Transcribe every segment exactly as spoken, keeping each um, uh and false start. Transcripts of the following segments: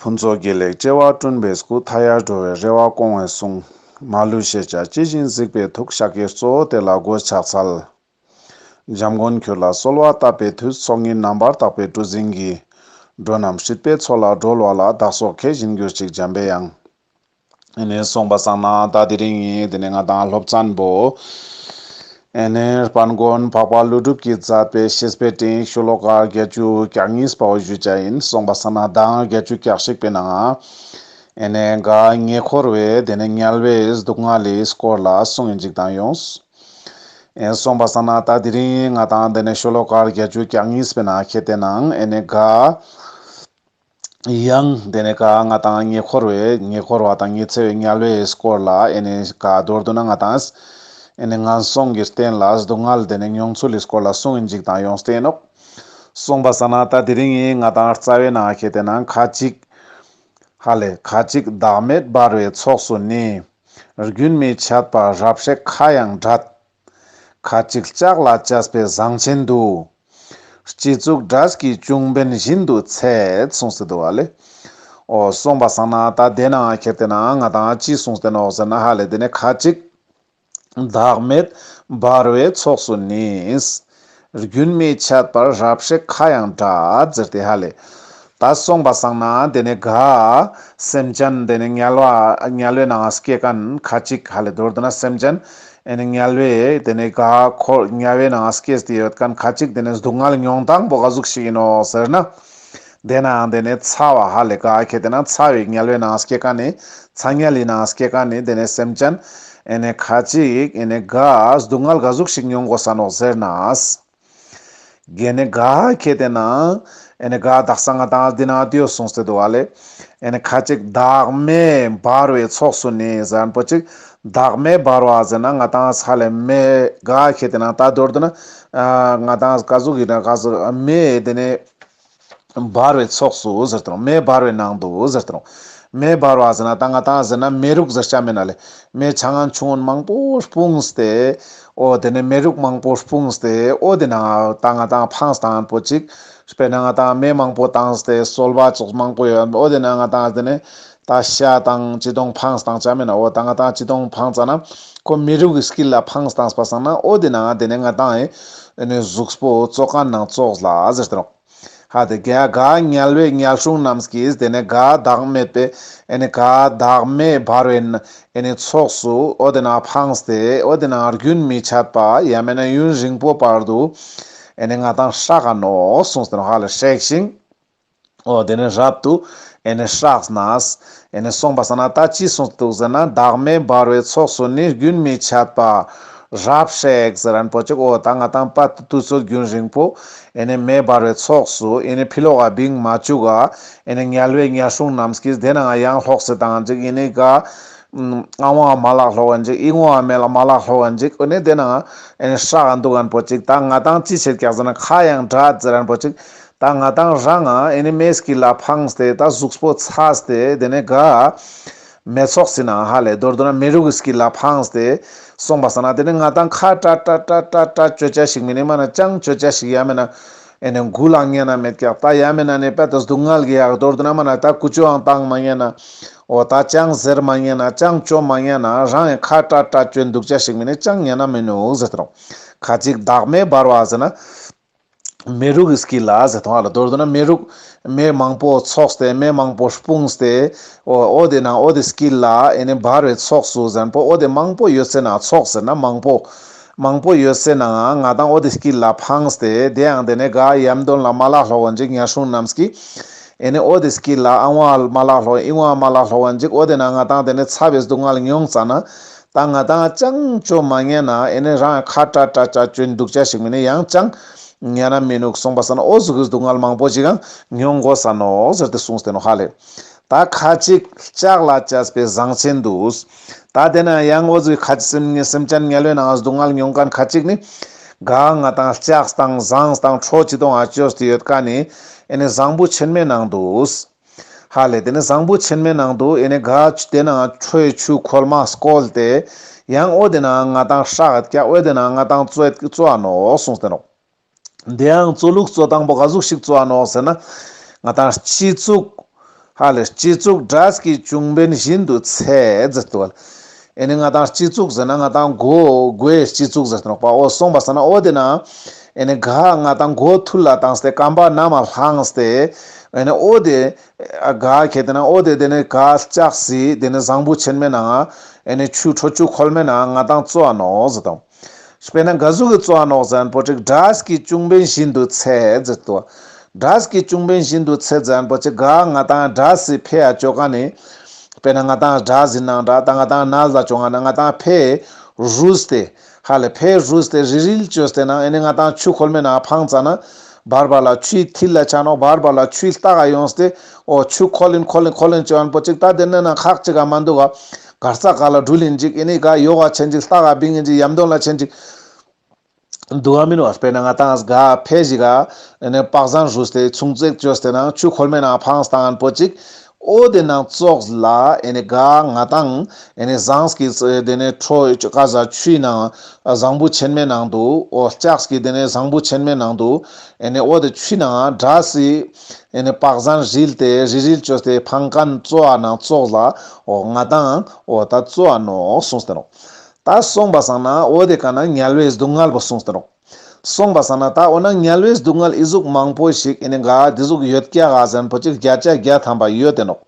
ཕུན་ཚོགས་དགེ་ལེགས་བྱེ་བ་བསྐྲུན་པའི་སྐུ། མཐའ་ཡས་འགྲོ་བའི་རེ་བ་སྐོང་བའི་གསུང་། མ་ལུས་ཤེས་བྱ་ཇི་བཞིན་གཟིགས་པའི་ཐུགས། ཤཱཀྱའི་གཙོ་བོ་དེ་ལ་མགོས་ཕྱག་འཚལ། འཇམ་མགོན་ཁྱོད་ལ་གསོལ་བ་བཏབ་པའི་མཐུས། ཚོགས་གཉིས་རྣམ་པར་དག་པའི་གྲུ་གཟིངས་ཀྱིས། འགྲོ་རྣམས་སྲིད་པའི་མཚོ་ལས་སྒྲོལ་བ་ལ། བདག་སོགས་མཁས་བཞིན་གྱུར་ཅིག་འཇམ་པའི་དབྱངས། ཨེ་ནེ་སོང་པ་སང་ན་ད་དེ་རིང་ངི་དེ་ནེ་ང་དང་སློབ་ཚན་པོ་ཨེ་ནེ་དཔལ་མགོན་འཕགས་པ་ཀླུ་སྒྲུབ་ཀྱིས་མཛད་པའི་བཤེས་པའི་སྤྲིངས་ཤོ་ལོ་ཀ་བརྒྱད་ཅུ་གྱ་གཉིས་པ་བོ་ཞུ་བྱ་ཡིན། སོང་པ་སང་ན་མདང་བརྒྱད་ཅུ་གྱ་གཅིག་པའི་ནང་ཨེ་ནེ་ག་ཉེ་འཁོར་བའི་དེ་ནེ་དམྱལ་བའི་སྡུག་བསྔལ་ལི་སྐོར་ལ་གསུང་ཡིན་ཅིག་དང་ཡོངས། ཨེ་སོང་པ་སང་ན་ད་དེ་རིང་ང་དང་དེ་ནེ་ཤོ་ལོ་ཀ་བརྒྱད་ཅུ་གྱ་གཉིས་པའི་ནང་ཁེ་ཏེ་ནང་ཨེ་ནེ་ག་ཡང་དེ་ནེ་ག་ང་དང་ཉེ་འཁོར་བའི་ཉེ་འཁོར་བ་དང་ཉི་ཚེ་བའི་དམྱལ་བའི་སྐོར་ལ་ཨེ་ནེ་ག་མདོར་བསྡུ་ན་ང་དང་ཨེ་ནེ་ངན་སོང་གི་རྟེན་ལ་སྡུག་བསྔལ་དེ་ནེ་མྱོང་ཚུལ་ལི་སྐོར་ལ་གསུང་ཡིན་ཅིག་དང་ཡོངས་ཏེ་ནོག། སོང་པ་སང་ན་ད་དེ་རིང་ངི་ང་དང་རྩ་བའི་ནང་ཁེ་ཏེ་ནང་ཁ་ཅིག་ཧ་ལེ་ཁ་ཅིག་བདག་མེད་འབར་བའི་ཚོགས་སུ་ནི། རྒྱུན་མི་འཆད་པར་རབ་བསྲེགས་ཁ་ཡང་བྲལ། ཁ་ཅིག་ལྕགས་ལ་བཅས་པའི་ཟངས་ཆེན་དུ། སྤྱི་གཙུག་སྒྲ་སྐད་ཅུང་འབེན་བཞིན་དུ་ཚད། གསུངས་ཏེ་འདུག་ཧ་ལེ། འོ་སོང་པ་སང་ན་ད་དེ་ནང་ཁེ་ཏེ་ནང་ང་དང་ཅི་གསུངས་ཏེ་ནོག་ཟེར་ན་ཧ་ལེ་དེ་ནེ་ཁ་ཅིག་བདག་མེད་འབར་བའི་ཚོགས་སུ་ནི། རྒྱུན་མི་འཆད་པར་རབ་བསྲེགས་ཁ་ཡང་བྲལ་ཟེར་ཏེ་ཧ་ལེ། ད་སོང་པ་སང་ན་དེ་ནེ་ག་སེམས་ཅན་དེ་ནེ་དམྱལ་བ་དམྱལ་བའི་ནང་སྐྱེ་མཁན་ཁ་ཅིག་ཧ་ལེ་མདོར་བསྡུ་ན་སེམས་ཅན་ཨེ་ནེ་དམྱལ་བའི་དེ་ནེ་ག་འཁོར་དམྱལ་བའི་ནང་སྐྱེས་ཏེ་ཡོད་མཁན་ཁ་ཅིག་དེ་ནེ་སྡུག་བསྔལ་མྱོང་སྟངས་པོ་ག་ཟུག་ཞིག་ཡིན་ནོག་ཟེར་ན། དེ་ནའང་དེ་ནེ་ཚ་བ་ཧ་ལེ་ག་ཁེ་ཏེ་ན་ཚ་བའི་དམྱལ་བའི་ནང་སྐྱེ་མཁན་ནི་ཚ་དམྱལ་ལི་ནང་སྐྱེ་མཁན་ནི་དེ་ནེ་སེམས་ཅན་ཨེ་ནེ་ཁ་ཅིག་ཨེ་ནེ་ག་སྡུག་བསྔལ་ག་ཟུག་ཞིག་མྱོང་དགོས་ས་ནོག་ཟེར་ན། ག་ནེ་ག་ཁེ་ཏེ་ན་ཨེ་ནེ་ག་དག་ས་ང་དང་འདི་ན་དེའོ་གསུངས་ཏེ་འདུག་ཧ་ལེ། ཨེ་ནེ་ཁ་ཅིག་བདག་མེད་འབར་བའི་ཚོགས་སུ་ནི་ཟེར་མཁན་པོ་ཅིག། བདག་མེད་འབར་བ་ཟེར་ན་ང་དང་ཧ་ལེ་མེ་ག་ཁེ་ཏེ་ན་ད་མདོར་བསྡུ་ན་ཨ་ང་དང་ག་ཟུག་ཡིན་ན་ག་ཟུག་མེ་དེ་ནེ་འབར་བའི་ཚོགས་སུ་ཟེར་ཏེ་ནོག། མེ་འབར་བའི་ནང་དུ་ཟེར་ཏེ་ནོག། མེ་འབར་བ་ཟེར་ན་ད་ང་དང་ཟེར་ན་མེ་རུག་ཟེར་ཆ་མེད་ན་ལེ། མེ་ཆ་ངན་ཆུང་ངུན་མང་པོ་སྤུངས་ཏེ། འོ་དེ་ནེ་མེ་རུག་མང་པོ་སྤུངས་ཏེ། འོ་དེ་ནང་ད་ང་དང་འཕངས་བཏང་པོ་ཅིག། དཔེར་ན་ང་དང་མེ་མང་པོ་བཏང་སྟེ་སོལ་བ་ཙོགས་མང་པོ་ཡོད། འོ་དེ་ནང་ང་དང་དེ་ནེ་ད་ཤ་དང་ཅི་དོང་འཕངས་བཏང་ཆ་མེད་ན། འོ་ད་ང་དང་ཅི་དོང་འཕངས་ཙ་ན་ཁོ་མེ་རུག་གི་དཀྱིལ་ལ་འཕངས་བཏང་པ་སང་ན་འོ་དེ་ནང་དེ་ནེ་ང་དང་ཨེ་ནེ་གཟུགས་པོ་ཙོག་མཁན་ནང་ཙོགས་ལ་ཟེར་ཏེ་ནོག། ཧ་དེ་ག་ག་དམྱལ་བའི་དམྱལ་སྲུང་རྣམས་ཀྱིས་དེ་ནེ་ག་བདག་མེད་པའི་ཨེ་ནེ་ག་བདག་མེད་འབར་བའི་ཨེ་ནེ་ཚོགས་སུ་འོ་དེ་ནང་འཕངས་ཏེ་འོ་དེ་ནང་རྒྱུན་མི་འཆད་པ་ཡང་མེད་ན་ཡུན་རིང་པོ་བར་དུ་ཨེ་ནེ་ང་དང་བསྲེགས་ཀ་ནོག་གསུངས་ཏེ་ནོག་ཧ་ལེ། བསྲེགས་ཤིང་འོ་དེ་ནེ་རབ་ཏུ་ཨེ་ནེ་བསྲེགས་ནས་ཨེ་ནེ་སོང་པ་སང་ན་ད་ཅི་གསུངས་ཏེ་འདུག་ཟེར་ན། བདག་མེད་འབར་བའི་ཚོགས་སུ་ནི། རྒྱུན་མི་འཆད་པ་རབ་བསྲེགས་ཟེར་མཁན་པོ་ཅིག། འོ་ད་ང་དང་པ་དུས་ཚོད་རྒྱུན་རིང་པོ་ཨེ་ནེ་མེ་འབར་བའི་ཚོགས་སུ་ཨེ་ནེ་ཕི་ལོག་ག་བིང་མ་བཅུག་ག་ཨེ་ནེ་དམྱལ་བའི་དམྱལ་སྲུང་རྣམས་ཀྱིས་དེ་ནང་ཡང་ལོགས་སེ་བཏང་ཅིག། ཨེ་ནེ་ག་ཨ་ཝང་མ་ལག་ལྷོག་གན་ཅིག། ཨི་ངོ་མ་ལག་ལྷོག་གན་ཅིག། འོ་ནེ་དེ་ནང་ཨེ་ནེ་བསྲེགས་ཀ་འདུག་མཁན་པོ་ཅིག། ད་ང་དང་ཅི་བྱེད་ཀྱག་ཟེར་ན་ཁ་ཡང་བྲལ་ཟེར་མཁན་པོ་ཅིག། ད་ང་དང་རང་ཨེ་ནེ་མེ་དཀྱིལ་ལ་འཕངས་ཏེ་ད་གཟུགས་པོ་ཚ་སྟེ་དེ་ནེ་ག་མེ་ཚོགས་སི་ནང་ཧ་ལེ་མདོར་བསྡུ་ན་མེ་རུག་གི་དཀྱིལ་ལ་འཕངས་ཏེ་སོང་པ་སང་ན་དེ་ནེ་ང་དང་ཁ་ཏྲ་ཏྲ་ཅོ་ཅེས་ཤིག་མེ་ནེ་མ་ན་ཅང་ཅོ་ཅེས་ཤིག་ཡང་མེད་ན་ཨེ་ནེ་མགུ་ལ་ཉན་ན་མེད་ཀྱག། ད་ཡང་མེད་ན་ནེ་པ་ད་སྡུག་བསྔལ་གྱི་ཡག་མདོར་བསྡུ་ན་མ་ན་ད་ཀུ་ཅོའང་བཏང་མ་ཉན་ན། འོ་ད་ཅང་ཟེར་མ་ཉན་ན་ཅང་ཅོ་མ་ཉན་ན་རང་ཡང་ཁ་ཏྲ་ཏྲ་ཅོ་འདུག་ཅེས་ཤིག་མེ་ནེ་ཅང་ཉན་ན་མི་ནུག་ཟེར་ཏེ་ནོག། ཁ་ཅིག་བདག་མེད་འབར་བ་ཟེར་ན། མེ་རུག་གི་དཀྱིལ་ལ་ཟེར་ཏེ་ནོག་ཧ་ལེ། མདོར་བསྡུ་ན་མེ་རུག་མེ་མང་པོ་ཚོགས་ཏེ་མེ་མང་པོ་སྤུངས་ཏེ་འོ་འོ་དེ་ནང་འོ་དེ་དཀྱིལ་ལ་ཨེ་ནེ་འབར་བའི་ཚོགས་སུ་ཟེར་མཁན་པོ་འོ་དེ་མང་པོ་ཡོད་སའི་ནང་ཚོགས་ཟེར་ན་མང་པོ་མང་པོ་ཡོད་སའི་ནང་ང་དང་འོ་དེ་དཀྱིལ་ལ་འཕངས་ཏེ་དེ་ཡང་དེ་ནེ་ག་ཡམ་དོན་ལ་མ་ལག་ལྷོག་གན་ཅིག། དམྱལ་སྲུང་རྣམས་ཀྱིས་ཨེ་ནེ་འོ་དེ་དཀྱིལ་ལ་ཨ་ཝང་མ་ལག་ལྷོག་ཨི་ཝང་མ་ལག་ལྷོག་གན་ཅིག། འོ་དེ་ནང་ང་དང་དེ་ནེ་ཚ་བའི་སྡུག་བསྔལ་མྱོང་ཙ་ན་ད་ང་དང་ཅང་ཅོ་མ་ཉན་ན་ཨེ་ནེ་རང་ཁ་ཏྲ་ཏྲ་ཅོ་འདུག་ཅེས་ཤིག་མེ་ནེ་ཡང་ཅང་ཉན་ན་མི་ནུག། སོང་པ་སང་ན་འོ་ཟུག་གི་སྡུག་བསྔལ་མང་པོ་ཅིག་ཡང་མྱོང་དགོས་ས་ནོག་ཟེར་ཏེ་གསུངས་ཏེ་ནོག་ཧ་ལེ། ད་ཁ་ཅིག་ལྕགས་ལ་བཅས་པའི་ཟངས་ཆེན་དུ། ད་དེ་ནང་ཡང་འོ་ཟུག་ཁ་ཅིག་སེམས་སེམས་ཅན་དམྱལ་བའི་ནང་སྡུག་བསྔལ་མྱོང་མཁན་ཁ་ཅིག་ནི་ག་ང་དང་ལྕགས་དང་ཟངས་དང་ཁྲོ་ཅི་དོང་ང་ཅོས་ཏེ་ཡོད་མཁན་ནི་ཨེ་ནེ་ཟངས་བུ་ཆེན་མོའི་ནང་དུ། ཧ་ལེ་དེ་ནེ་ཟངས་བུ་ཆེན་མོའི་ནང་དུ་ཨེ་ནེ་ག་དེ་ནང་ཁྲོའི་ཆུ་ཁོལ་མ་བསྐོལ་ཏེ་ཡང་འོ་དེ་ནང་ང་དང་བསྲེགས་ཀྱག། འོ་དེ་ནང་ང་དང་བཙོ་བཙོ་འ་ནོག་གསུངས་ཏེ་ནོག། དེ་ཡང་བཙོ་ལུགས་བཙོ་སྟངས་པོ་ག་ཟུག་ཞིག་བཙོ་འ་ནོག་ཟེར་ན། ང་དང་སྤྱི་གཙུག་ ཧ་ལེ་སྤྱི་གཙུག་སྒྲ་སྐྱེས་བཅུང་བན་བཞིན་དུ་ཚེ་ཟེར་ཏེ་འདུག་པ་ལེ། ཨེ་ནི་ང་ཏང་སྤྱི་གཙུག་ཟེར་ན་ང་ཏང་མགོ་མགོའི་སྤྱི་གཙུག་ཟེར་ཏེ་ནོག་པ། འོ་སོང་པ་སང་ན་འོ་དེ་ན་ཨེ་ནི་ག་ང་ཏང་མགོ་ཐུར་ལ་བཏང་སྟེ་རྐང་པ་ནམ་ལྷང་སྟེ་ཨེ་ནི་འོ་དེ་ག་ཁེ་དེ་ན་འོ་དེ་དེ་ནི་ག་ལྕགས་སི་དེ་ནི་བཟང་པོ་ཆེན་མོའི་ནང་ཨེ་ནི་ཆུ་ཁྲོ་ཆུ་ཁོལ་མའི་ནང་ང་ཏང་བཙོ་བ་ནོག་ཟེར་དང་། དཔེར་ན་ག་ཟུག་གི་བཙོ་བ་ནོག་ཟེར་ན་པོ་ཅིག་སྒྲ་སྐྱེས་བཅུང་བན་བཞིན་དུ་ཚེ་ཟེར་ཏོ། སྒྲ་སྐྱེས་བཅུང་བན་བཞིན་དུ་ཚེ་ཟེར་ན་པོ་ཅིག་ག་ང་ཏང་སྒྲ་སི་ཕེ་ཡ་ཅོ་ཀ་ནི། དཔེར་ན་ང་ཏང་སྒྲ་ཟིན་ནང་འདྲ་ད་ང་ཏང་ནལ་ལ་ཅོ་ང་ན་ང་ཏང་ཕེ་རུས་ཏེ། ཧ་ལེ་ཕེ་རུས་ཏེ་རིལ་རིལ་ཅོས་ཏེ་ན་ཨེ་ནི་ང་ཏང་ཆུ་ཁོལ་མའི་ནང་འཕང་ཙ་ན། བར་བར་ལ་ཆུའི་མཐིལ་ལ་ཆ་ནོག་བར་བར་ལ་ཆུའི་ལྟག་ག་ཡོངས་ཏེ། འོ་ཆུ་ཁོལ་ལིན་ཁོལ་ལིན་ཁོལ་ལིན་ཅོ་ཨན་པོ་ཅིག་ད་དེ་ནི་ན་ཁག་ཅིག་ག་མ་འདུག་ག་གར་ས་ག་ལ་འགྲུལ་ལིན་ཅིག་ཨེ་ནི་ག་ཡོ་ག་ཆེན་ཅིག་ལྟག་ག་བིང་ཨིན་ཅིག་ཡམ་དོན་ལ་ཆེན་ཅིག་འདུག་ག་མིན་བ། དཔེར་ན་ང་ཏང་ག་ཕེ་ཞིག་ག་ཨེ་ནི་པག་ཟན་རུས་ཏེ་ཆུང་ཙེག་ཅོས་ཏེ་ན་ཆུ་ཁོལ་མའི་ནང་འཕང་སྟངས་པོ་ཅིག་འོ་དེ་ནང་ཙོགས་ལ་ཨེ་ནི་ག་ང་ཏང་ཨེ་ནི་ཟངས་ཀྱི་དེ་ནི་ཁྲོ་ཀ་ཟ་ཆུའི་ནང་བཟང་པོ་ཆེན་མོའི་ནང་དུ། འོ་ལྕགས་ཀྱི་དེ་ནི་བཟང་པོ་ཆེན་མོའི་ནང་དུ་ཨེ་ནི་འོ་དེ་ཆུའི་ནང་སྒྲ་སི་ཨེ་ནི་པག་ཟན་རིལ་ཏེ་རིལ་རིལ་ཅོས་ཏེ་འཕང་ཁན་བཙོ་བ་ནང་ཙོགས་ལ་འོ་ང་ཏང་འོ་ད་བཙོ་བ་ནོག་གསུངས་ཏེ་ནོག་ད་སོང་པ་སང་ན་འོ་དེ་ཀ་ན་དམྱལ་བའི་སྡུག་བསྔལ་པོ་གསུངས་ཏེ་ནོག་སོང་པ་སང་ན་ད་འོ་ན་དམྱལ་བའི་སྡུག་བསྔལ་ཨི་ཟུག་མང་པོ་ཞིག་ཨེ་ནི་ག་དེ་ཟུག་ཡོད་ཀྱག་ག་ཟེར་ན་པོ་ཅིག་བརྒྱ་ཆ་བརྒྱ་ཐམ་པ་ཡོད་དེ་ནོག་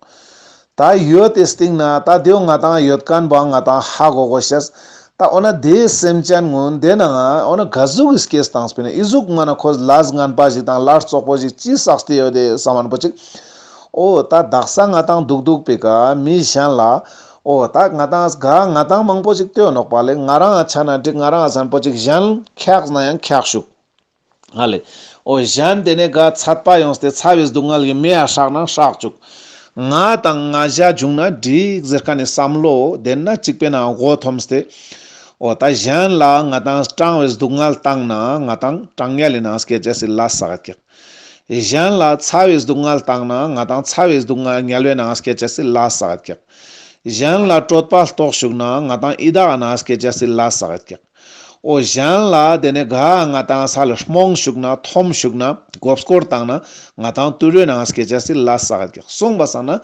ད་ཡོད་དེ་སྟིང་ན་ད་དེའོ་ང་ཏང་ཡོད་ཁན་པོ་ང་ཏང་ཧ་གོ་གོ་ཤེས། ད་འོ་ན་དེའི་སེམས་ཅན་ངུན་དེ་ན་ང་འོ་ན་ག་ཟུག་གི་སྐྱེས་སྟངས་པིན་ན་ཨི་ཟུག་མ་ན་ཁོ་ལས་ངན་པ་ཞིག་དང་ལས་བཙོག་པོ་ཞིག་ཅི་བསགས་ཏེ་ཡོད་དེ་བསམ་མན་པོ་ཅིག་འོ་ད་དག་ས་ང་ཏང་འདུག་འདུག་པའི་ཀ་མི་གཞན་ལ། འོ་ད་ང་ཏང་ག་ང་ཏང་མང་པོ་ཞིག་ལྟོས་ནོག་པ་ལེ། ང་རང་ང་ཆ་ན་འགྲིག་ང་རང་ང་ཟན་པོ་ཅིག་གཞན་ཁྱགས་ན་ཡང་ཁྱགས་ཤུག་ཧ་ལེ། འོ་གཞན་དེ་ནས་ག་ཚད་པ་ཡོངས་ཏེ་ཚ་བའི་སྡུག་བསྔལ་གྱི་མེ་ཡ་ཧྲག་ན་ཧྲག་བཅུག་ང་དང་ང་ཞ་བྱུང་ན་འགྲིག་ཟེར་ཁན་ནི་བསམ་བློ་དེ་ན་གཅིག་པའི་ནང་མགོ་འཐོམས་ཏེ། འོ་ད་གཞན་ལ་ང་ཏང་སྐྲང་བའི་སྡུག་བསྔལ་བཏང་ན་ང་ཏང་སྐྲང་ཉལ་ལི་ནང་སྐྱེ་ཅེས་སི་ལས་བསགས་ཀྱག་གཞན་ལ་ཚ་བའི་སྡུག་བསྔལ་བཏང་ན་ང་ཏང་ཚ་བའི་སྡུག་བསྔལ་དམྱལ་བའི་ནང་སྐྱེ་ཅེས་སི་ལས་བསགས་ཀྱག་གཞན་ལ་གྲོད་པ་ལྟོགས་བཅུག་ན་ང་ཏང་ཡི་དྭགས་ནང་སྐྱེ་ཅེས་སི་ལས་བསགས་ཀྱག་འོ་གཞན་ལ་དེ་ནས་ག་ང་ཏང་ས་ལ་རྨོངས་བཅུག་ན་འཐོམས་བཅུག་ན་མགོ་སྐོར་བཏང་ན་ང་ཏང་དུད་འགྲོའི་ནང་སྐྱེ་ཅེས་སི་ལས་བསགས་ཀྱག་སོང་པ་སང་ན་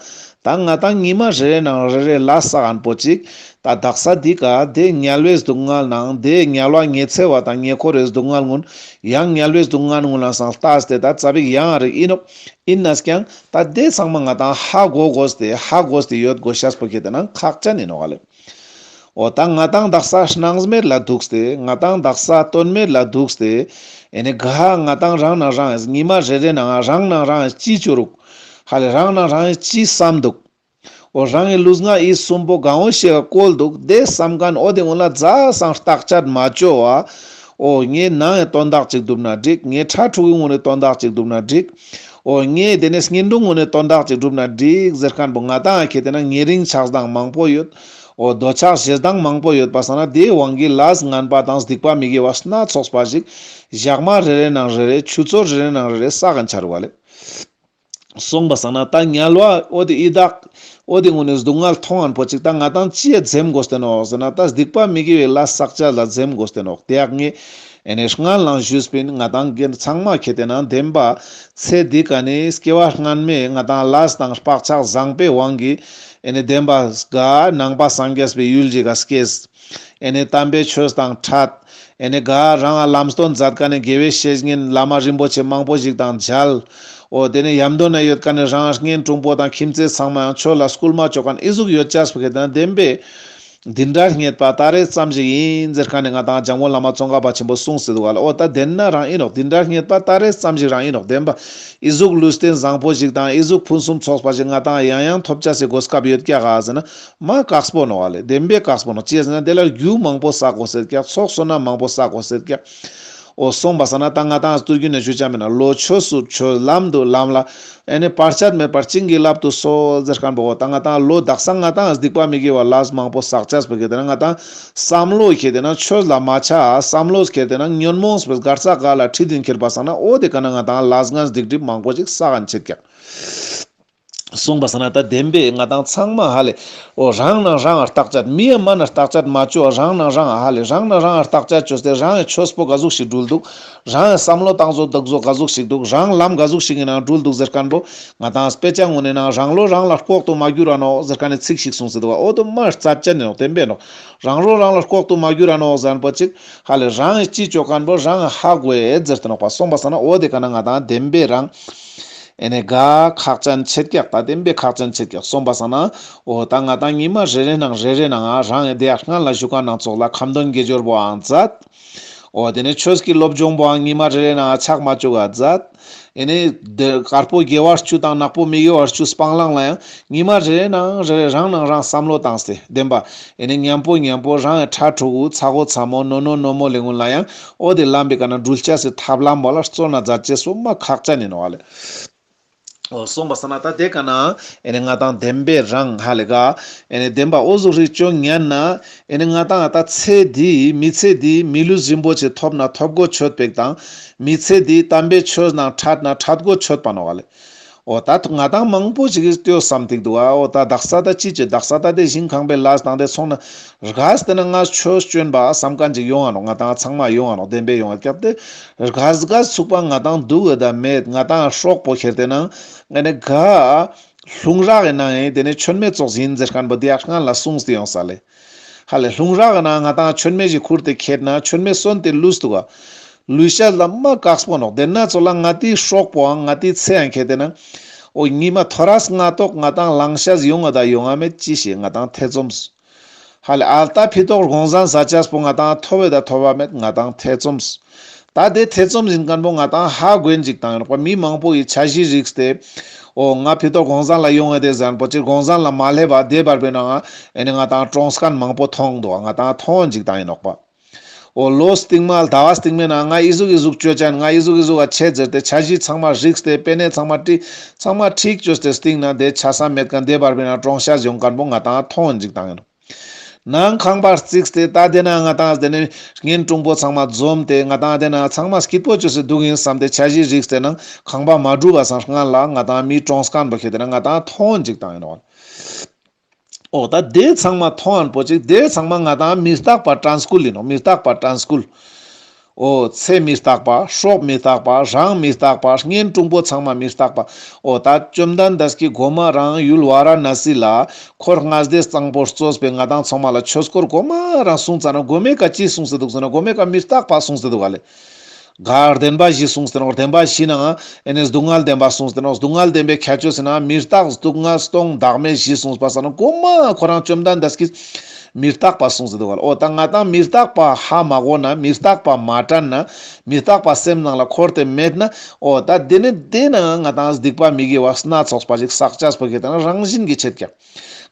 ད་ང་ཏང་ཉི་མ་རེ་རེ་ནང་རེ་རེ་ལས་བསགས་ཁན་པོ་ཅིག་ད་དག་ས་འདི་ཀ་དེ་དམྱལ་བའི་སྡུག་བསྔལ་ནང་དེ་དམྱལ་བ་ཉི་ཚེ་བ་དང་ཉེ་འཁོར་བའི་སྡུག་བསྔལ་ངུན་ཡང་དམྱལ་བའི་སྡུག་བསྔལ་ངུན་ལ་སང་ལྟས་ཏེ་ད་ཙ་པིག་ཡང་རིག་ཨིན་ནོག་ཨིན་ནས་ཀྱང་ད་དེ་ཚང་མ་ང་ཏང་ཧ་གོ་དགོས་ཏེ་ཧ་གོས་ཏེ་ཡོད་དགོས་ཤེས་པོ་ཁེ་ཏེ་ན་ཁག་ཅན་ཨིན་ནོག་ལེ། འོ་ད་ང་ཏང་དག་ས་སྣང་མེད་ལ་འདུག་སྟེ་ང་ཏང་དག་ས་དོན་མེད་ལ་འདུག་སྟེ་ཨེ་ནི་ག་ང་ཏང་རང་ནང་རང་ཉི་མ་རེ་རེ་ནང་རང་ནང་རང་ཅི་བཅོ་རུག་ཧ་ལེ་རང་ནང་རང་ཅི་བསམ་འདུག་འོ་རང་གི་ལུས་ངག་ཡིད་གསུམ་པོ་གང་བོ་ཞིག་ག་བཀོལ་འདུག་དེ་བསམ་ཁན་འོ་དེ་ངོ་ལ་ཛ་སང་བརྟག་དཔྱད་མ་བཅོ་བ། འོ་ངའི་ནང་ཡི་དོན་དག་ཅིག་སྒྲུབ་ན་འགྲིག་ངའི་ཕྲུ་གུའི་ངོས་ནས་དོན་དག་ཅིག་སྒྲུབ་ན་འགྲིག་འོ་ངའི་དེ་ནས་གཉེན་དྲུང་ངོས་ནས་དོན་དག་ཅིག་སྒྲུབ་ན་འགྲིག་ཟེར་ཁན་པོ་ང་ཏང་ཁེ་ཏེ་ན་ཉེ་རིང་ཆགས་སྡང་མང་པོ་ཡོད། འོ་འདོད་ཆགས་ཞེ་སྡང་མང་པོ་ཡོད་པ་སང་ན་དེའི་དབང་གིས་ལས་ངན་པ་དང་སྡིག་པ་མི་དགེ་བ་སྣ་ཚོགས་པ་ཞིག་ཞག་མ་རེ་རེ་ནང་རེ་རེ་ཆུ་ཚོད་རེ་རེ་ནང་རེ་རེ་བསགས་ཁན་ཆ་རུག་ལེ། སོང་པ་སང་ན་ད་དམྱལ་བ་འོ་དེ་ཡི་དྭགས་འོ་དེ་ངུན་ནི་སྡུག་བསྔལ་མཐོང་ཁན་པོ་ཅིག་ད་ང་ཏང་ཅི་ཡ་འཛེམ་དགོས་ཏེ་ནོག་ཟེར་ན་ད་སྡིག་པ་མི་དགེ་བའི་ལས་བསགས་ཅེས་ལ་འཛེམ་དགོས་ཏེ་ནོག་དེ་ཡག་ངས་ཨེ་ནི་སྔན་ལ་ཞུས་པིན། ང་ཏང་གི་ཚང་མ་ཁེ་ཏེ་ན་བདེན་པ་ཚེ་འདི་ཀ་ནི་སྐྱེ་བ་སྔན་མའི་ང་ཏང་ལས་དང་བག་ཆགས་བཟང་པོའི་དབང་གིས་ཨེ་ནི་བདེན་པ་ག་ནང་པ་སངས་རྒྱས་པའི་ཡུལ་ཞིག་ག་སྐྱེས། ཨེ་ནི་དམ་པའི་ཆོས་དང་འཕྲད། ཨེ་ནི་ག་རང་ལམ་སྟོན་མཛད་ཁན་ནི་དགེ་བའི་བཤེས་གཉེན་བླ་མ་རིན་པོ་ཆེ་མང་པོ་ཞིག་དང་མཇལ། འོ་དེ་ནས་ཡམ་དོན་ན་ཡོད་ཁན་ནི་རང་གཉེན་དྲུང་པོ་དང་ཁྱིམ་མཚེས་ཚང་མ་ཡང་ཆོས་ལ་སྐུལ་མ་བཅོ་ཁན་ཨི་ཟུག་ཡོད་ཅེས་པོ་ཁེ་ཏེ་ན་བདེན་པའི་འདི་འདྲ་རྙེད་པ་ད་རེས་ཙམ་ཞིག་ཡིན་ཟེར་ཁན་ནི་ང་ཏང་འཇམ་མགོན་བླ་མ་ཙོང་ཁ་པ་ཆེན་པོ་གསུངས་སེ་འདུག་ག་ལེ། འོ་ད་དེ་ན་རང་ཨིན་ནོག་འདི་འདྲ་རྙེད་པ་ད་རེས་ཙམ་ཞིག་རང་ཨིན་ནོག་བདེན་པ་ཨི་ཟུག་ལུས་རྟེན་བཟང་པོ་ཞིག་དང་ཨི་ཟུག་ཕུན་སུམ་ཚོགས་པ་ཞིག་ང་ཏང་ཡང་ཡང་ཐོབ་ཅེས་སི་གོ་སྐབས་ཡོད་ཀྱག་ག་ཟེར་ན་མ་དཀགས་པོ་ནོག་ག་ལེ། བདེན་པའི་དཀགས་པོ་ནོག་ཅི་ཟེར་ན་དེ་ལ་རྒྱུ་མང་པོ་བསགས་དགོས་ཟེར་ཀྱག་ཚོགས་བསོད་ནམས་མང་པོ་བསགས་དགོས་ཟེར་ཀྱག་འོ་སོང་པ་སང་ན་ད་ང་ཏང་སྟོད་རྒྱུན་ནས་ཞུ་ཆ་མེད་ན་བློ་ཆོས་སུ་ཆོས་ལམ་དུ་ལམ་ལ་ཨེ་ནི་བར་ཆད་མེད་པར་བྱིན་གྱིས་བརླབ་ཏུ་གསོལ་ཟེར་ཁན་པོ་འོ་ད་ང་ཏང་བློ་དག་ས་ང་ཏང་སྡིག་པ་མི་དགེ་བ་ལས་མང་པོ་བསགས་ཅེས་པོ་ཁེ་ཏེ་ན་ང་ཏང་བསམ་བློ་ཁེ་ཏེ་ན་ཆོས་ལ་མ་ཆ་བསམ་བློ་ཁེ་ཏེ་ན་ཉོན་མོངས་པའི་གར་ས་ག་ལ་ཁྲིད་དིན་ཁྱེར་པ་སང་ན་འོ་དེ་ཀ་ན་ང་ཏང་ལས་ངན་སྡིག་སྒྲིབ་མང་པོ་ཞིག་བསགས་ཁན་ཆེད་ཀྱག་གསུངས་པ་སང་ན་ད་བདེན་པས་ང་དང་ཚང་མ་ཧ་ལེ། འོ་རང་ནང་རང་ང་བརྟག་དཔྱད་མི་ཡ་མ་ན་བརྟག་དཔྱད་མ་ཅོ་རང་ནང་རང་ང་ཧ་ལེ་རང་ནང་རང་ང་བརྟག་དཔྱད་ཅོས་ཏེ་རང་ངི་ཆོས་པོ་ག་ཟུག་ཞིག་འགྲུལ་འདུག་རང་ངི་བསམ་བློ་བཏང་བཟོ་འདུག་བཟོ་ག་ཟུག་ཞིག་འདུག་རང་ལམ་ག་ཟུག་ཞིག་ཡིན་ནང་འགྲུལ་འདུག་ཟེར་མཁན་པོ་ང་དང་དཔེ་ཆ་ངོ་ནས་ནང་རང་བློ་རང་ལ་ལྐོག་ཏུ་མ་གྱུར་ར་ནོག་ཟེར་མཁན་ནི་ཚིག་ཞིག་གསུངས་ཏེ་འདུག་འོ་དོ་མ་རྩ་ཆེན་ནི་ནོག་བདེན་པས་ནོག་རང་བློ་རང་ལ་ལྐོག་ཏུ་མ་གྱུར་ར་ནོག་ཟེར་མཁན་པོ་ཅིག་ཧ་ལེ་རང་ངི་ཅི་ཅོ་མཁན་པོ་རང་ངི་ཧ་གོ་ཡེ་ཟེར་ཏེ་ནོག་པ། གསུངས་པ་སང་ན་འོ་དེ་ག་ན་ང་དང་བདེན་པས་རང་ཨེ་ནེ་ག་ཁག་ཅན་ཆེད་ཀྱག་ད་བདེན་པའི་ཁག་ཅན་ཆེད་ཀྱག་གསུངས་པ་སང་ན། འོ་ད་ང་དང་ཉི་མ་རེ་རེ་ནང་རེ་རེ་ནང་ང་རང་ངི་དེ་ཡ་སྔན་ལ་བཞུགས་མཁན་ནང་ཚོགས་ལ་ཁ་འདོན་དགེ་སྦྱོར་པོའང་མཛད། འོ་དེ་ནས་ཆོས་ཀྱི་སློབ་སྦྱོང་པོའང་ཉི་མ་རེ་རེ་ནང་ང་ཆག་མ་བཅུག་ག་མཛད། ཨེ་ནེ་དེ་དཀར་པོ་དགེ་བ་བཅུ་དང་ནག་པོ་མི་དགེ་བ་བཅུ་སྤང་བླང་ལ་ཡང་ཉི་མ་རེ་རེ་ནང་རེ་རེ་རང་ནང་རང་བསམ་བློ་བཏང་སྟེ་བདེན་པ། ཨེ་ནེ་མཉམ་པོ་མཉམ་པོ་རང་ངི་ཕྲུ་གུ་ཚ་བོ་ཚ་མོ་ནོ་ནོ་ནོ་མོ་ལེ་གུན་ལ་ཡང་འོ་དེ་ལམ་པའི་ཀ་ན་འགྲུལ་ཅེས་སི་ཐབས་ལམ་པོ་ལ་བརྩོན་ན་མཛད་ཅེས་སོ་མ་ཁག་ཅན་ཡིན་ནོག་ལེ། འོ་གསུངས་པ་སང་ན་ད་དེ་ག་ན་ཨེ་ནེ་ང་དང་བདེན་པའི་རང་ཧ་ལེ་ག་ཨེ་ནེ་བདེན་པ་འོ་ཟུག་རིག་ཅོ་ཉན་ན་ཨེ་ནེ་ང་དང་ད་ཚེ་འདི་མི་ཚེ་འདི་མི་ལུས་རིན་པོ་ཆེ་ཐོབ་ན་ཐོབ་གོ་ཆོད་པེག་དང་མི་ཚེ་འདི་དམ་པའི་ཆོས་ནང་ཕྲད་ན་ཕྲད་གོ་ཆོད་པ་ནོག་ལེ། འོ་ད་ང་དང་མང་པོ་ཞིག་གིས་ལྟོས་བསམ་ཏེ་འདུག་ཨ། འོ་ད་དག་ས་ད་ཅི་ཅི་དག་ས་ད་དེ་ཞིང་ཁང་པའི་ལས་དང་དེ་ཚོང་ན་རྒས་ཏེ་ན་ང་ཆོས་སྤྱོད་པ་བསམ་མཁན་ཅིག་ཡོང་ང་ནོག་ང་དང་ཚང་མ་ཡོང་ང་ནོག་བདེན་པའི་ཡོང་ང་སྐྱབས་ཏེ་རྒས་རྒས་ཚུགས་པ་ང་དང་འདུག་ཨ་ད་མེད། ང་དང་སྲོག་པོ་ཁྱེར་ཏེ་ན་ཨེ་ནེ་ག་ལྷུང་རག་གི་ནང་ཨེ་དེ་ནེ་མཆོད་མེ་ཙོགས་ཡིན་ཟེར་མཁན་པོ་དེ་ཡ་སྔན་ལ་གསུངས་ཏེ་ཡོང་ས་ལེ། ཧ་ལེ་ལྷུང་རག་གི་ནང་ང་དང་མཆོད་མེ་ཞིག་ཁུར་ཏེ་ཁྱེར་ན་མཆོད་མེ་སོན་ཏེ་ལུས་འདུག་ག་ལུས་ཤེས་ལ་མ་དཀགས་པོ་ནོག་དེ་ན་ཚོ་ལ་ང་དེའི་སྲོག་པོའང་ང་དེའི་ཚེའང་ཁྱེར་ཏེ་ན། འོ་ཉི་མ་ཐོ་རས་སྔ་ཏོག་ང་དང་ལང་ཤེས་ཡོང་ང་ད་ཡོང་ང་མེད་ཅི་ཞིག་ང་དང་ཐེ་ཚོམས། ཧ་ལེ་ཨལ་ཏ་ཕི་ཏོག་དགོང་ཟན་ཟ་ཅེས་པོ་ང་དང་ཐོབ་བེ་ད་ཐོབ་བ་མེད་ང་དང་ཐེ་ཚོམས། ད་དེ་ཐེ་ཚོམས་ཡིན་མཁན་པོ་ང་དང་ཧ་གོ་ཡིན་ཅིག་དང་ཡིན་ནོག་པ། མི་མང་པོ་ཡི་འཆར་གཞི་རིགས་ཏེ། འོ་ང་ཕི་ཏོག་དགོང་ཟན་ལ་ཡོང་ང་དེ་ཟན་པོ་ཅིག་དགོང་ཟན་ལ་མ་སླེབས་པ་དེ་བར་པའི་ནང་ང་ཨེ་ནེ་ང་དང་གྲོངས་མཁན་མང་པོ་མཐོང་འདུག་ང་དང་མཐོང་ཡིན་ཅིག་དང་ཡིན་ནོག་པ། འོ་ལོ་སྟིང་མ་ཟླ་བ་སྟིང་མའི་ནང་ང་ཨི་ཟུག་ཨི་ཟུག་ཅོ་ཅན་ང་ཨི་ཟུག་ཨི་ཟུག་ག་ཆེད་ཟེར་ཏེ་འཆར་གཞི་ཚང་མ་རིགས་ཏེ་པེ་ནེ་ཚང་མ་ཁྲིག་ཚང་མ་ཁྲིག་ཅོས་ཏེ་སྟིང་ན་དེ་ཆ་ས་མེད་མཁན་དེ་བར་པའི་ནང་གྲོངས་ཤེས་ཡོང་མཁན་པོ་ང་དང་མཐོང་ཡིན་ཅིག་དང་ཡིན་ནོག་ནང་ཁང་པ་རྩིགས་ཏེ་ད་དེ་ན་ང་དང་དེ་ནེ་གཉེན་དྲུང་པོ་ཚང་མ་འཛོམས་ཏེ་ང་དང་དེ་ན་ཚང་མ་སྐྱིད་པོ་ཅོས་ཏེ་འདུག་ཡིན་བསམ་སྟེ་འཆར་གཞི་རིགས་ཏེ་ནང་ཁང་པ་མ་གྲུབ་པ་སང་སྔན་ལ་ང་དང་མི་གྲོངས་མཁན་པོ་ཁྱེར་ཏེ་ན་ང་དང་མཐོང་ཡིན་ཅིག་དང་ཡིན་ནོག་འོ་ད་དེ་ཚང་མ་མཐོང་ཡིན་པོ་ཅིག་དེ་ཚང་མ་ང་དང་མི་རྟག་པ་དྲན་སྐུལ་ཡིན་ནོག་མི་རྟག་པ་དྲན་སྐུལ། འོ་ཚེ་མི་རྟག་པ་སྲོག་མི་རྟག་པ་རང་མི་རྟག་པ་གཉེན་དྲུང་པོ་ཚང་མ་མི་རྟག་པ། འོ་ད་བཅོམ་ལྡན་འདས་ཀྱི་གོ་མ་རང་ཡུལ་ཝཱ་ར་ཎ་སི་ལ་འཁོར་ལྔ་སྡེ་གཙང་པོ་གཙོས་པའི་ང་དང་ཚང་མ་ལ་ཆོས་སྐོར་གོ་མ་རང་གསུངས་ཙ་ན་གོ་མའི་ཀ་ཅི་གསུངས་ཏེ་འདུག་ཟེར་ན་གོ་མའི་ཀ་མི་རྟག་པ་གསུངས་ཏེ་འདུག་ག་ལེ། ག་བདེན་པ་བཞི་གསུངས་ཏེ་ནོག་བདེན་པ་བཞི་ནང་ཨེ་ནེ་སྡུག་བསྔལ་བདེན་པ་གསུངས་ཏེ་ནོག་སྡུག་བསྔལ་བདེན་པའི་ཁྱད་ཆོས་ཟེར་ན་མི་རྟག་སྡུག་བསྔལ་སྟོང་བདག་མེད་བཞི་གསུངས་པ་ས་ན་གོ་མ་ཁོ་རང་བཅོམ་ལྡན་འདས་ཀྱིས་མི་རྟག་པ་གསུངས་ཏེ་འདུག་ག་ལེ། འོ་ད་ང་དང་མི་རྟག་པ་ཧ་མ་གོ་ན་མི་རྟག་པ་མ་དྲན་ན་མི་རྟག་པ་སེམས་ནང་ལ་འཁོར་ཏེ་མེད་ན་འོ་ད་དེ་ནེ་དེ་ན་ང་དང་སྡིག་པ་མི་དགེ་བ་སྣ་ཚོགས་པ་ཞིག་བསགས་ཅེས་པོ་ཁྱེར་ཏེ་ན་རང་བཞིན་གྱི་ཆེད་ཀྱང་།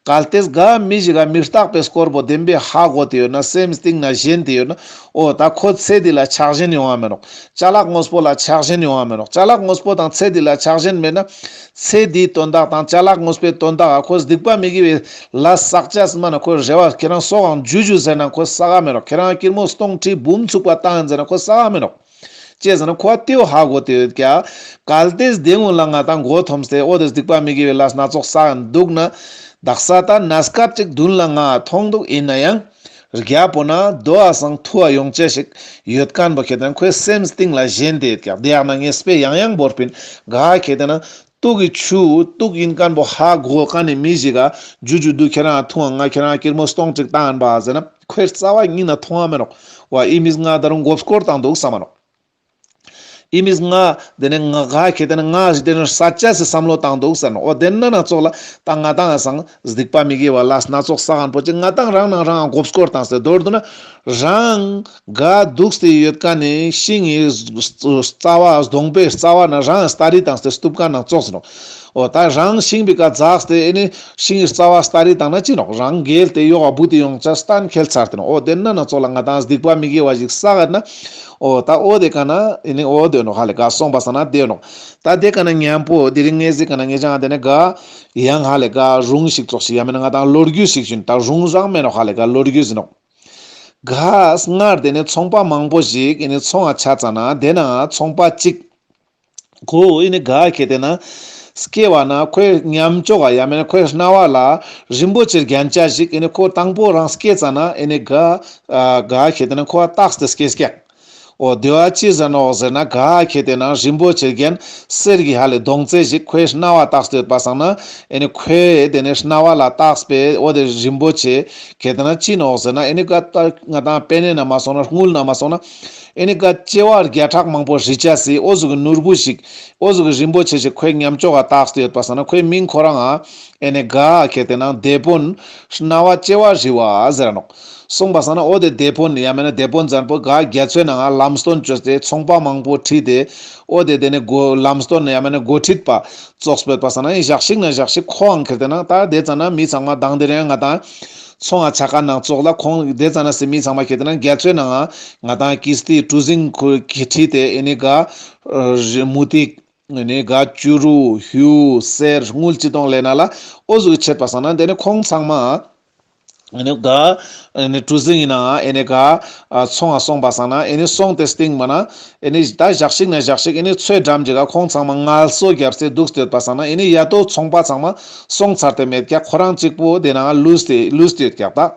གལ་ཏེ་ག་མི་ཞིག་ག་མི་རྟག་པའི་སྐོར་པོ་བདེན་པའི་ཧ་གོ་སྟེ་ཡོད་ན་སེམས་གཏིང་ན་ཞེན་ཏེ་ཡོད་ན་འོ་ད་ཁོ་ཚེ་འདི་ལ་ཆགས་ཞེན་ཡོང་བ་མེད་ནོག་ཅ་ལག་དངོས་པོ་ལ་ཆགས་ཞེན་ཡོང་བ་མེད་ནོག་ཅ་ལག་དངོས་པོ་དང་ཚེ་འདི་ལ་ཆགས་ཞེན་མེད་ན་ཚེ་འདིའི་དོན་དག་དང་ཅ་ལག་དངོས་པོའི་དོན་དག་ག་ཁོ་སྡིག་པ་མི་དགེ་བའི་ལས་བསགས་ཅེས་མ་ན་ཁོ་རེ་བ་ཁྱེད་རང་སྲོག་གང་འཇུ་འཇུ་ཟེར་ན་ཁོ་བསགས་ག་མེད་ནོག་ཁྱེད་རང་ཀིར་མོ་སྟོང་ཁྲི་འབུམ་ཚུགས་པ་བཏང་ཡིན་ཟེར་ན་ཁོ་བསགས་ག་མེད་ནོག་ཅེས་ཟེར་ན་ཁོ་ཏེའོ་ཧ་གོ་སྟེ་ཡོད་ཀྱག་གལ་ཏེ་དེ་སྔོན་ལ་ང་དང་མགོ་འཐོམས་ཏེ་འོ་དེ་སྡིག་པ་མི་དགེ་བའི་ལས་སྣ་ཚོགས་བསགས་འདུག་ན། དག་ས་ད་གནས་སྐབས་ཅིག་མདུན་ལ་ང་མཐོང་འདུག་ཡིན་ན་ཡང་། རྒྱ་པོ་ན་དོ་ཨ་སང་ཐུ་བ་ཡོང་ཅེས་ཤིག་ཡོད་མཁན་པོ་ཁྱེད་དེ་ན་ཁོའི་སེམས་གཏིང་ལ་ཞེན་ཏེ་ཡོད་ཀྱག་དེ་ཡག་ན་ངས་དཔེ་ཡང་ཡང་བོར་པིན་ག་ཁྱེད་དེ་ན། དུག་གི་ཆུ་དུག་ཡིན་མཁན་པོ་ཧ་གོ་མཁན་ནི་མི་ཞིག་ག་ཇུ་ཇུ་དུ་ཁྱེད་རང་འཐུང་ང་ཁྱེད་རང་ཀིར་མོ་སྟོང་ཅིག་བཏང་ཡིན་པ་ཟེར་ན་ཁོའི་རྩ་བ་ཉིད་ན་མཐོང་བ་མེད་ནོག་ཝ་ཨི་མིས་ང་ད་རུང་མགོ་སྐོར་བཏང་འདུག་བསམ་མ་ནོག་ཨི་མིས་ང་དེ་ནས་ང་ག་ཁྱེད་དེ་ན་ང་ཞིག་དེ་ནས་ས་ཆ་སི་བསམ་བློ་བཏང་འདུག་ཟེར་ནོག་འོ་དེ་ན་ན་ཙོགས་ལ་ད་ང་དང་ང་སང་སྡིག་པ་མི་དགེ་བ་ལས་སྣ་ཚོགས་བསགས་མཁན་པོ་ཅིག་ང་དང་རང་ནང་རང་མགོ་སྐོར་བཏང་སྟེ་མདོར་བསྡུ་ན་རང་ག་འདུག་སྟེ་ཡོད་མཁན་ནི་ཤིང་ངི་རྩ་བ་གདོང་པའི་རྩ་བ་ན་རང་སྟ་རི་བཏང་སྟེ་སྟུབ་མཁན་ནང་ཙོགས་ཟེར་ནོག་འོ་ད་རང་ཤིང་པའི་ཀ་འཛེགས་ཏེ་ཨེ་ནི་ཤིང་ངི་རྩ་བ་སྟ་རི་བཏང་ན་ཅི་ནོག་རང་འགེལ་ཏེ་ཡོག་ག་བུད་དེ་ཡོང་ཆ་གཏན་འཁེལ་ཚར་ཏེ་ནོག་འོ་དེ་ན་ན་ཙོགས་ལ་ང་དང་སྡིག་པ་མི་དགེ་བ་ཞིག་བསགས་ན་འོ་ད་འོ་དེ་ཀ་ན་ཨེ་ནི་འོ་དེ་ནོག་ཧ་ལེ་ག་སོང་པ་ས་ན་དེ་ནོག་ད་དེ་ཀ་ན་མཉམ་པོ་དེ་རིང་ངེ་ཟིག་ཀ་ན་ངེ་ཅང་དེ་ནི་ག་ཡང་ཧ་ལེ་ག་རུང་ཞིག་ཙོགས་ཤིག་ཡ་མེད་ན་ང་དང་ལོ་རྒྱུས་ཤིག་ཞུན་ད་རུང་རང་མེད་ནོག་ཧ་ལེ་ག་ལོ་རྒྱུས་ཟེར་ནོག་ག་སྔར་དེ་ནི་ཚོང་པ་མང་པོ་ཞིག་ཨེ་ནི་ཚོང་ང་ཆ་ཙ་ན་དེ་ན་ཚོང་པ་གཅིག་ཁོ་ཨེ་ནི་ག་ཁྱེད་དེ་ན་ སྐྱེ་བ་ན་ཁོའི་ཉམས་ཅོག་ག་ཡང་མེན་ན་ཁོའི་རྣ་བ་ལ་རིན་པོ་ཆེ་རྒྱན་ཆ་ཞིག་ཨེ་ནི་ཁོ་དང་པོ་རང་སྐྱེ་ཙ་ན་ཨེ་ནི་ག་ཨ་ག་ཁེ་ཏེ་ན་ཁོ་བ་བཏགས་ཏེ་སྐྱེ་སྐྱག། འོ་དེ་བ་ཅི་ཟེར་ནོག་ཟེར་ན་ག་ཁེ་ཏེ་ན་རིན་པོ་ཆེ་རྒྱན་གསེར་གྱི་ཧ་ལེ་མདོང་རྩེ་ཞིག་ཁོའི་རྣ་བ་བཏགས་ཏེ་ཡོད་པ་སང་ན་ཨེ་ནི་ཁོའི་དེ་ནི་རྣ་བ་ལ་བཏགས་པའི་འོ་དེ་རིན་པོ་ཆེ་ཁེ་ཏེ་ན་ཅི་ནོག་ཟེར་ན་ཨེ་ནི་ག་ད་ང་དང་པེ་ནེ་ན་མ་སོང་ན་དངུལ་ན་མ་སོང་ན་ཨེ་ནི་ག་བྱེ་བ་བརྒྱ་ཕྲག་མང་པོ་རི་ཆ་སི་འོ་ཟུག་གི་ནོར་བུ་ཞིག་འོ་ཟུག་གི་རིན་པོ་ཆེ་ཞིག་ཁོའི་ཉམས་ཅོག་ག་བཏགས་ཏེ་ཡོད་པ་སང་ན་ཁོའི་མིང་ཁོ་རང་ཨ་ཨེ་ནི་ག་ཁེ་ཏེ་ན་དེད་དཔོན་རྣ་བ་བྱེ་བ་རི་བ་ཟེར་ནོག། སོང་པ་སང་ན་འོ་དེ་དེད་དཔོན་ཡང་མེན་ན་དེད་དཔོན་ཟེར་པོ་ག་རྒྱ་མཚོའི་ནང་ང་ལམ་སྟོན་བཅོས་ཏེ་ཚོང་པ་མང་པོ་ཁྲིད་དེ་འོ་དེ་དེ་ནི་གོ་ལམ་སྟོན་ཡང་མེན་ན་འགོ་ཁྲིད་པ་ཙོགས་པོ་ཡོད་པ་སང་ན་ཨེ་ཞག་ཞིག་ན་ཞག་ཞིག་ཁོའང་ཁེ་ཏེ་ན་ད་དེ་ཙ་ན་མི་ཚང་མ་དང་དེ་རིང་ང་དང་ཚོང་ང་ཆ་ཁན་ནང་ཙོགས་ལ་ཁོང་དེ་ཙ་ན་སི་མི་ཚང་མ་ཁེ་ཏེ་ན་རྒྱ་མཚོའི་ནང་ང་ང་དང་ཀིས་ཏི་གྲུ་གཟིངས་ཁོ་ཁྲིད་དེ་ཨེ་ནི་ག་མུ་ཏིག་ཨེ་ནི་ག་བྱུ་རུ་གཡུ་གསེར་དངུལ་ཅི་གཏོང་ལེན་ན་ལ་འོ་ཟུག་ཆེད་པ་སང་ན་དེ་ནི་ཁོང་ཚང་མ་ཨེ་ནི་ག་ཨེ་ནི་གྲུ་གཟིངས་ཡིན་ནའང་ཨེ་ནི་ག་ཨ་ཚོང་ང་སོང་པ་སང་ན་ཨེ་ནི་སོང་སྟེ་སྟིང་མ་ན་ཨེ་ནི་ད་ཞག་ཞིག་ན་ཞག་ཞིག་ཨེ་ནི་ཚོའི་འགྲམ་ཅིག་ག་ཁོང་ཚང་མ་ངལ་གསོ་རྒྱབ་སྟེ་འདུག་སྟེ་ཡོད་པ་སང་ན་ཨེ་ནི་ཡ་ཏོ་ཚོང་པ་ཚང་མ་སོང་ཚར་ཏེ་མེད་ཀྱག། ཁོ་རང་གཅིག་པོ་དེ་ནང་ལུས་ཏེ་ལུས་ཏེ་ཡོད་ཀྱག་ད།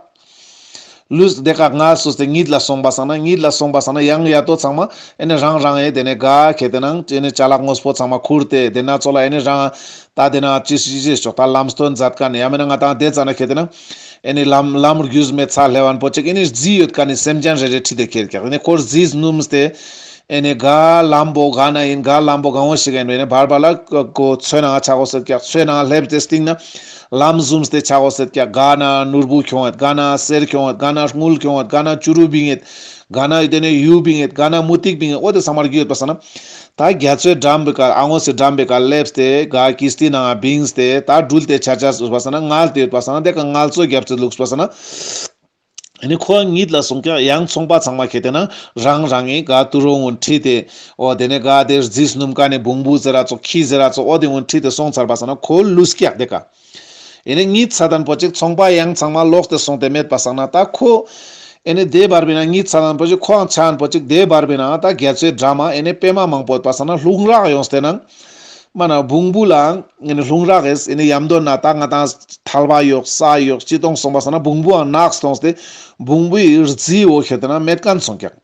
ལུས་དེ་ཀ་ངལ་གསོས་ཏེ་གཉིད་ལ་སོང་པ་སང་ན་གཉིད་ལ་སོང་པ་སང་ན་ཡང་ཡ་ཏོ་ཚང་མ་ཨེ་ནི་རང་རང་ཨེ་དེ་ནི་ག་ཁེ་ཏེ་ནང་ཨེ་ནི་ཅ་ལག་དངོས་པོ་ཚང་མ་ཁུར་ཏེ་དེ་ན་ཚོ་ལ་ཨེ་ནི་རང་ད་དེ་ན་ཅི་ཞིག་ཅི་ཞིག་ད་ལམ་སྟོན་མཛད་མཁན་ཡང་མེན་ན་ང་དང་དེ་ཙ་ན་ཁེ་ཏེ་ནང་ཨེ་ནི་ལམ་ལམ་རྒྱུས་མེད་ཚ་ལྷེ་བན་པོ་ཅིག་ཨེ་ནི་རྫི་ཡོད་མཁན་ནི་སེམས་ཅན་རེ་རེ་ཁྲིད་དེ་ཁྱེར་ཀྱག། ཨེ་ནི་ཁོར་རྫི་སྣུམ་སྟེ་ཨེ་ནི་ག་ལམ་པོ་ག་ན་ཡིན་ག་ལམ་པོ་གང་བོ་ཞིག་ཡིན་ནོ་ཨེ་ནི་བར་བར་ལ་ཁོ་ཚོའི་ནང་ཆ་གོ་སེད་ཀྱག། ཚོའི་ནང་སླེབས་ཏེ་སྟིང་ན་ལམ་བཟུམས་ཏེ་ཆ་གོ་སེད་ཀྱག། ག་ན་ནོར་བུ་ཁྱོང་ཡོད་ག་ན་གསེར་ཁྱོང་ཡོད་ག་ན་དངུལ་ཁྱོང་ཡོད་ག་ན་བྱུ་རུ་བིང་ཡོད་ག་ན་ཡོད་དེ་ནི་གཡུ་བིང་ཡོད་ག་ན་མུ་ཏིག་བིང་ཡོད་འོ་དེ་ཚང་མ་རྒྱུ་ཡོད་པ་སང་ན་ད་རྒྱ་མཚོའི་འགྲམ་པའི་ཀ་ཨ་ངོས་སི་འགྲམ་པའི་ཀ་སླེབས་ཏེ་ག་ཀིས་ཏི་ནང་བིངས་ཏེ་ད་འགྲུལ་ཏེ་ཆ་ཆ་ཡོད་པ་སང་ན་ངལ་ཏེ་ཡོད་པ་སང་ན་དེ་ཀ་ངལ་གསོ་རྒྱབ་ཏེ་ལུགས་པ་སང་ན། ཨེ་ནི་ཁོ་གཉིད་ལ་སོང་ཀྱག། ཡང་ཚོང་པ་ཚང་མ་ཁེ་ཏེ་ན་རང་རང་ངི་ག་ཏུ་རོ་ངུན་ཁྲིད་དེ་འོ་དེ་ནི་ག་དེ་རྫི་སྣུམ་ཀ་ནི་བོང་བུ་ཟེར་ར་ཙོགས་ཁྱི་ཟེར་ར་ཙོགས་འོ་དེ་ངུན་ཁྲིད་དེ་སོང་ཚར་པ་སང་ན་ཁོ་ལུས་ཀྱག་དེ་ཀ། ཨེ་ནི་གཉིད་ཚ་དན་པོ་ཅིག་ཚོང་པ་ཡང་ཚང་མ་ལོག་སྟེ་སོང་སྟེ་མེད་པ་སང་ན་ད་ཁོ་ཨེ་ནི་དེ་བར་བི་ན་གཉིད་ཚ་དན་པོ་ཅིག་ཁོའང་ཆ་དན་པོ་ཅིག་དེ་བར་བི་ན་ད་རྒྱ་མཚོའི་འགྲམ་མ་ཨེ་ནི་པད་མ་མང་པོ་ཡོད་པ་སང་ན་ལྷུང་རག་ཡོངས་ཏེ་ན། མ་ན་བོང་བུ་ལའང་ཨེ་ནི་ལྷུང་རག་གེས་ཨེ་ནི་ཡམ་དོ་ན་ད་ང་དང་ཐལ་བ་ཡོག་ས་ཡོག་ཅི་གཏོང་སོང་པ་སང་ན་བོང་བུའང་ནགས་གཏོང་སྟེ་བོང་བུའི་རྫི་འོ་ཁེ་ཏེ་ན་མེད་མཁན་སོང་ཀྱག།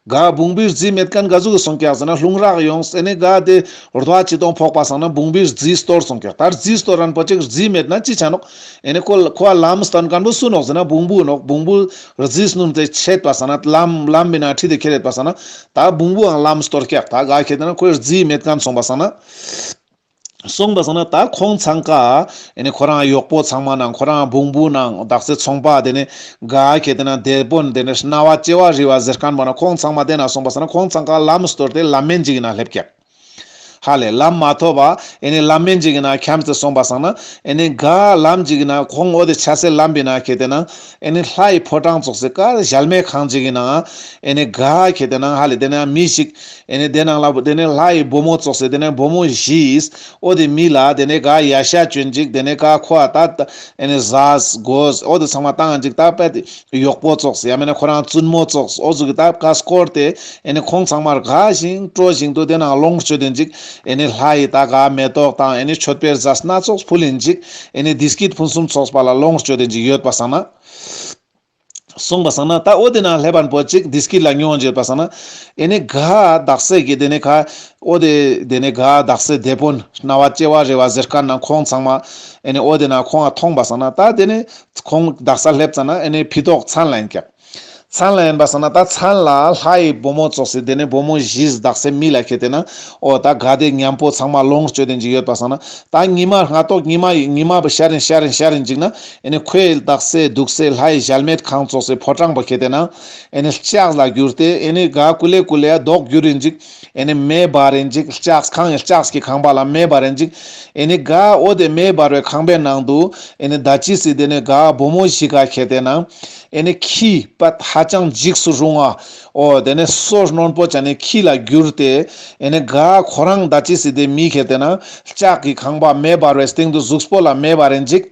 ག་བོང་བུའི་རྫི་མེད་མཁན་ག་ཟུག་གི་སོང་ཀྱག་ཟེར་ན་ལྷུང་རག་ཡོངས་ཨེ་ནི་ག་དེ་རྡོ་ཅི་གཏོང་ཕོག་པ་སང་ན་བོང་བུའི་རྫི་སྟོར་སོང་ཀྱག། ད་རྫི་སྟོར་རན་པོ་ཅིག་རྫི་མེད་ན་ཅི་ཆ་ནོག། ཨེ་ནི་ཁོ་ཁོ་ལམ་སྟོན་མཁན་པོ་སུ་ནོག་ཟེར་ན་བོང་བུ་ནོག། བོང་བུ་རྫི་སྣུམ་དེ་ཆད་པ་སང་ན་ལམ་ལམ་མི་ན་ཁྲིད་དེ་ཁྱེར་ཡོད་པ་སང་ན་ད་བོང་བུའང་ལམ་སྟོར་ཀྱག། ད་ག་ཁེ་ཏེ་ན་ཁོའི་རྫི་མེད་མཁན་སོང་པ་སང་ན། སོང་པ་སང་ན་ད་ཁོང་ཚང་ཀ་ཨེ་ནི་ཁོ་རང་གཡོག་པོ་ཚང་མ་ནང་ཁོ་རང་བོང་བུ་ནང་དག་སེ་ཚོང་པ་དེ་ནི་ག་ཁེ་ཏེ་ན་དེད་དཔོན་དེ་ནི་རྣ་བ་བྱེ་བ་རི་བ་ཟེར་མཁན་པོ་ན་ཁོང་ཚང་མ་དེ་ན་སོང་པ་སང་ན་ཁོང་ཚང་ཀ་ལམ་སྟོར་ཏེ་ལམ་མེན་ཅིག་གི་ན་སླེབས་ཀྱག། ཧ་ལས་ལམ་མ་ཐོབ་པ་ཨེ་ནི་ལམ་མེན་ཅིག་གི་ན་འཁྱམས་ཏེ་སོང་པ་སང་ན་ཨེ་ནི་ག་ལམ་ཅིག་གི་ན་ཁོང་འོ་དེ་ཆ་སེ་ལམ་པའི་ན་ཁེ་ཏེ་ན་ཨེ་ནི་ལྷའི་ཕོ་བྲང་ཙོགས་སེ་ཀ་གཞལ་མེད་ཁང་ཅིག་གི་ན་ཨེ་ནི་ག་ཁེ་ཏེ་ན་ཧ་ལས་དེ་ན་མི་ཞིག་ཨེ་ནི་དེ་ནང་ལ་དེ་ནི་ལྷའི་བུ་མོ་ཙོགས་སེ་དེ་ནི་བུ་མོ་བཞིས་འོ་དེ་མི་ལ་དེ་ནི་ག་ཡ་ཤ་ཅོན་ཅིག། དེ་ནི་ག་ཁོ་ཨ་ད་ཨེ་ནི་ཟས་གོས་འོ་དེ་ཚང་མ་བཏང་ཅིག། ད་པད་གཡོག་པོ་ཙོགས་ཡང་མེན་ན་ཁོ་རང་བཙུན་མོ་ཙོགས་འོ་ཟུག་གི་ད་ཀ་སྐོར་ཏེ་ཨེ་ནི་ཁོང་ཚང་མར་དགའ་ཞིང་སྤྲོ་ཞིང་དུ་དེ་ནང་ལོངས་སྤྱོད་དེན་ཅིག། ཨེ་ནི་ལྷ་ཡི་ད་ག་མེ་ཏོག་དང་ཨེ་ནི་མཆོད་པའི་ཟས་སྣ་ཚོགས་ཕུལ་ཡིན་ཅིག། ཨེ་ནི་བདེ་སྐྱིད་ཕུན་སུམ་ཚོགས་པ་ལ་ལོངས་སྤྱོད་དེན་ཅིག་ཡོད་པ་སང་ན། སོང་པ་སང་ན་ད་འོ་དེ་ན་སླེབས་པ་པོ་ཅིག་བདེ་སྐྱིད་ལ་མྱོང་བྱེད་པ་སང་ན། ཨེ་ནི་ག་དག་སེ་གི་དེ་ནི་ག་འོ་དེ་དེ་ནི་ག་དག་སེ་དེད་དཔོན་རྣ་བ་བྱེ་བ་རི་བ་ཟེར་མཁན་ན་ཁོང་ཚང་མ་ཨེ་ནི་འོ་དེ་ན་ཁོང་ང་མཐོང་པ་སང་ན་ད་དེ་ནི་ཁོང་དག་ས་སླེབས་ཙ་ན་ཨེ་ནི་ཕི་ཏོག་མཚན་ལ་ཡིན་ཀྱག། མཚན་ལ་ཡིན་པ་སང་ན་ད་མཚན་ལ་ལྷ་ཡི་བུ་མོ་ཙོགས་སེ་དེ་ནི་བུ་མོ་བཞིས་དག་སེ་མི་ལ་ཁེ་ཏེ་ན་འོ་ད་ག་དེ་མཉམ་པོ་ཚང་མ་ལོངས་སྤྱོད་དེན་ཅིག་ཡོད་པ་སང་ན་ད་ཉི་མ་སྔ་ཏོག་ཉི་མ་ཉི་མ་བུ་ཤར་ཡིན་ཤར་ཡིན་ཤར་ཡིན་ཅིག་ན་ཨེ་ནི་ཁོའི་དག་སེ་འདུག་སེ་ལྷ་ཡི་གཞལ་མེད་ཁང་ཙོགས་སེ་ཕོ་བྲང་པོ་ཁེ་ཏེ་ན་ཨེ་ནི་ལྕགས་ལ་གྱུར་ཏེ་ཨེ་ནི་ག་ཀུ་ལེ་ཀུ་ལེ་མདོག་འགྱུར་ཡིན་ཅིག། ཨེ་ནི་མེ་འབར་རིན་ཅིག། ལྕགས་ཁང་ཡི་ལྕགས་ཀྱི་ཁང་པ་ལ་མེ་འབར་རིན་ཅིག། ཨེ་ནི་ག་འོ་དེ་མེ་འབར་བའི་ཁང་པའི་ནང་དུ་ཨེ་ནི་ད་ཅི་སི་དེ་ནི་ག་བུ་མོ་ཞིག་ག་ཁེ་ཏེ་ན་ཨེ་ནི་ཁྱི་པད་ཧ་ཅང་འཇིགས་སུ་རུང་བ་འོ་དེ་ནི་སོ་རྣོན་པོ་ཅན་ནི་ཁྱི་ལ་གྱུར་ཏེ་ཨེ་ནི་ག་ཁོ་རང་ད་ཅི་སི་དེ་མི་ཁེ་ཏེ་ན་ལྕགས་ཀྱི་ཁང་པ་མེ་འབར་བའི་སྟེང་དུ་གཟུགས་པོ་ལ་མེ་འབར་རིན་ཅིག།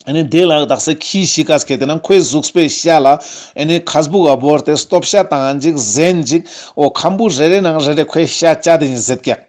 ཨ་ནི་དེ་ལ་དག་ས་ཁྱི་ཤི་ཀ་སྐད་དེ་ན་ཁོའི་གཟུགས་པོའི་ཤ་ལ་ཨ་ནི་ཁ་སྦུག་ག་བོར་ཏེ་སྟོབས་ཤ་བཏང་ཅིག་ཟན་ཅིག། འོ་ཁམ་བུ་རེ་རེ་ནང་རེ་རེ་ཁོའི་ཤ་བཅད་དེ་ཡིན་ཟེར་ཀྱག།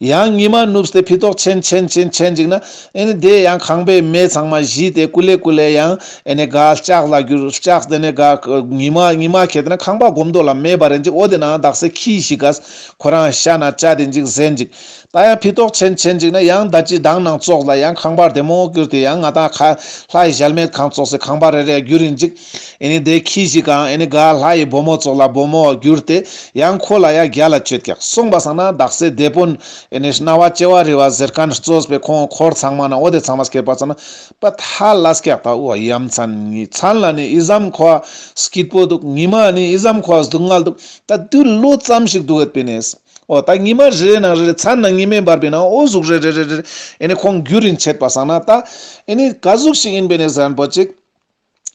ཡང་ཉི་མ་ནུབས་ཏེ་ཕི་ཏོག་ཆེན་ཆེན་ཆེན་ཆེན་ཅིག་ན་ཨེ་ནི་དེ་ཡང་ཁང་པའི་མེ་ཚང་མ་ཞི་སྟེ་ཀུ་ལེ་ཀུ་ལེ་ཡང་ཨེ་ནི་ག་ལྕགས་ལ་གྱུར། ལྕགས་དེ་ནི་ག་ཉི་མ་ཉི་མ་ཁེ་ཏེ་ན་ཁང་པ་སྒོམ་དོ་ལ་མེ་འབར་རེན་ཅིག། འོ་དེ་ན་དག་ས་ཁྱི་ཞིག་ག་ཁོ་རང་ཤ་ན་བཅད་དེན་ཅིག་ཟེན་ཅིག། ད་ཡང་ཕི་ཏོག་ཆེན་ཆེན་ཅིག་ན་ཡང་ད་ཅི་དང་ནང་ཙོགས་ལ་ཡང་ཁང་པ་བདེ་མོ་གྱུར་ཏེ་ཡང་ང་ཏང་ཁ་ལྷའི་གཞལ་མེད་ཁང་ཙོགས་སི་ཁང་པ་རེ་རེ་གྱུར་རེན་ཅིག། ཨེ་ནི་དེ་ཁྱི་ཞིག་གང་ཨེ་ནི་ག་ལྷའི་བུ་མོ་ཙོགས་ལ་བུ་མོ་གྱུར་ཏེ་ཡང་ཁོ་ལ་ཡང་རྒྱལ་ལ་ཆོད་ཀྱག། སོང་པ་སང་ན་དག་ས་དེད་དཔོན་ཨེ་ནི་རྣ་བ་བྱེ་བ་རི་བ་ཟེར་མཁན་གཙོས་པའི་ཁོང་འཁོར་ཚང་མ་ན་འོ་དེ་ཚང་མ་སྐྱེས་པ་ཙ་ན་པ་ཐ་ལ་སྐྱག། ད་འོ་ཡ་མཚན་ནི་མཚན་ལ་ནི་ཨི་ཙམ་ཁོ་སྐྱིད་པོ་འདུག། ཉི་མ་ནི་ཨི་ཙམ་ཁོ་སྡུག་བསྔལ་འདུག། ད་དུས་ལོ་ཙམ་ཞིག་འདུག་ཡོད་པིན་ནས། འོ་ད་ཉི་མ་རེ་རེ་ནང་རེ་རེ་མཚན་ན་ཉི་མའི་འབར་བའི་ནང་འོ་ཟུག་རེ་རེ་རེ་རེ་ཨེ་ནི་ཁོང་རྒྱུ་རིན་ཆད་པ་སང་ན་ད་ཨེ་ནི་ག་ཟུག་ཞིག་ཡིན་པིན་ནས་ཟེར་ན་པོ་ཅིག།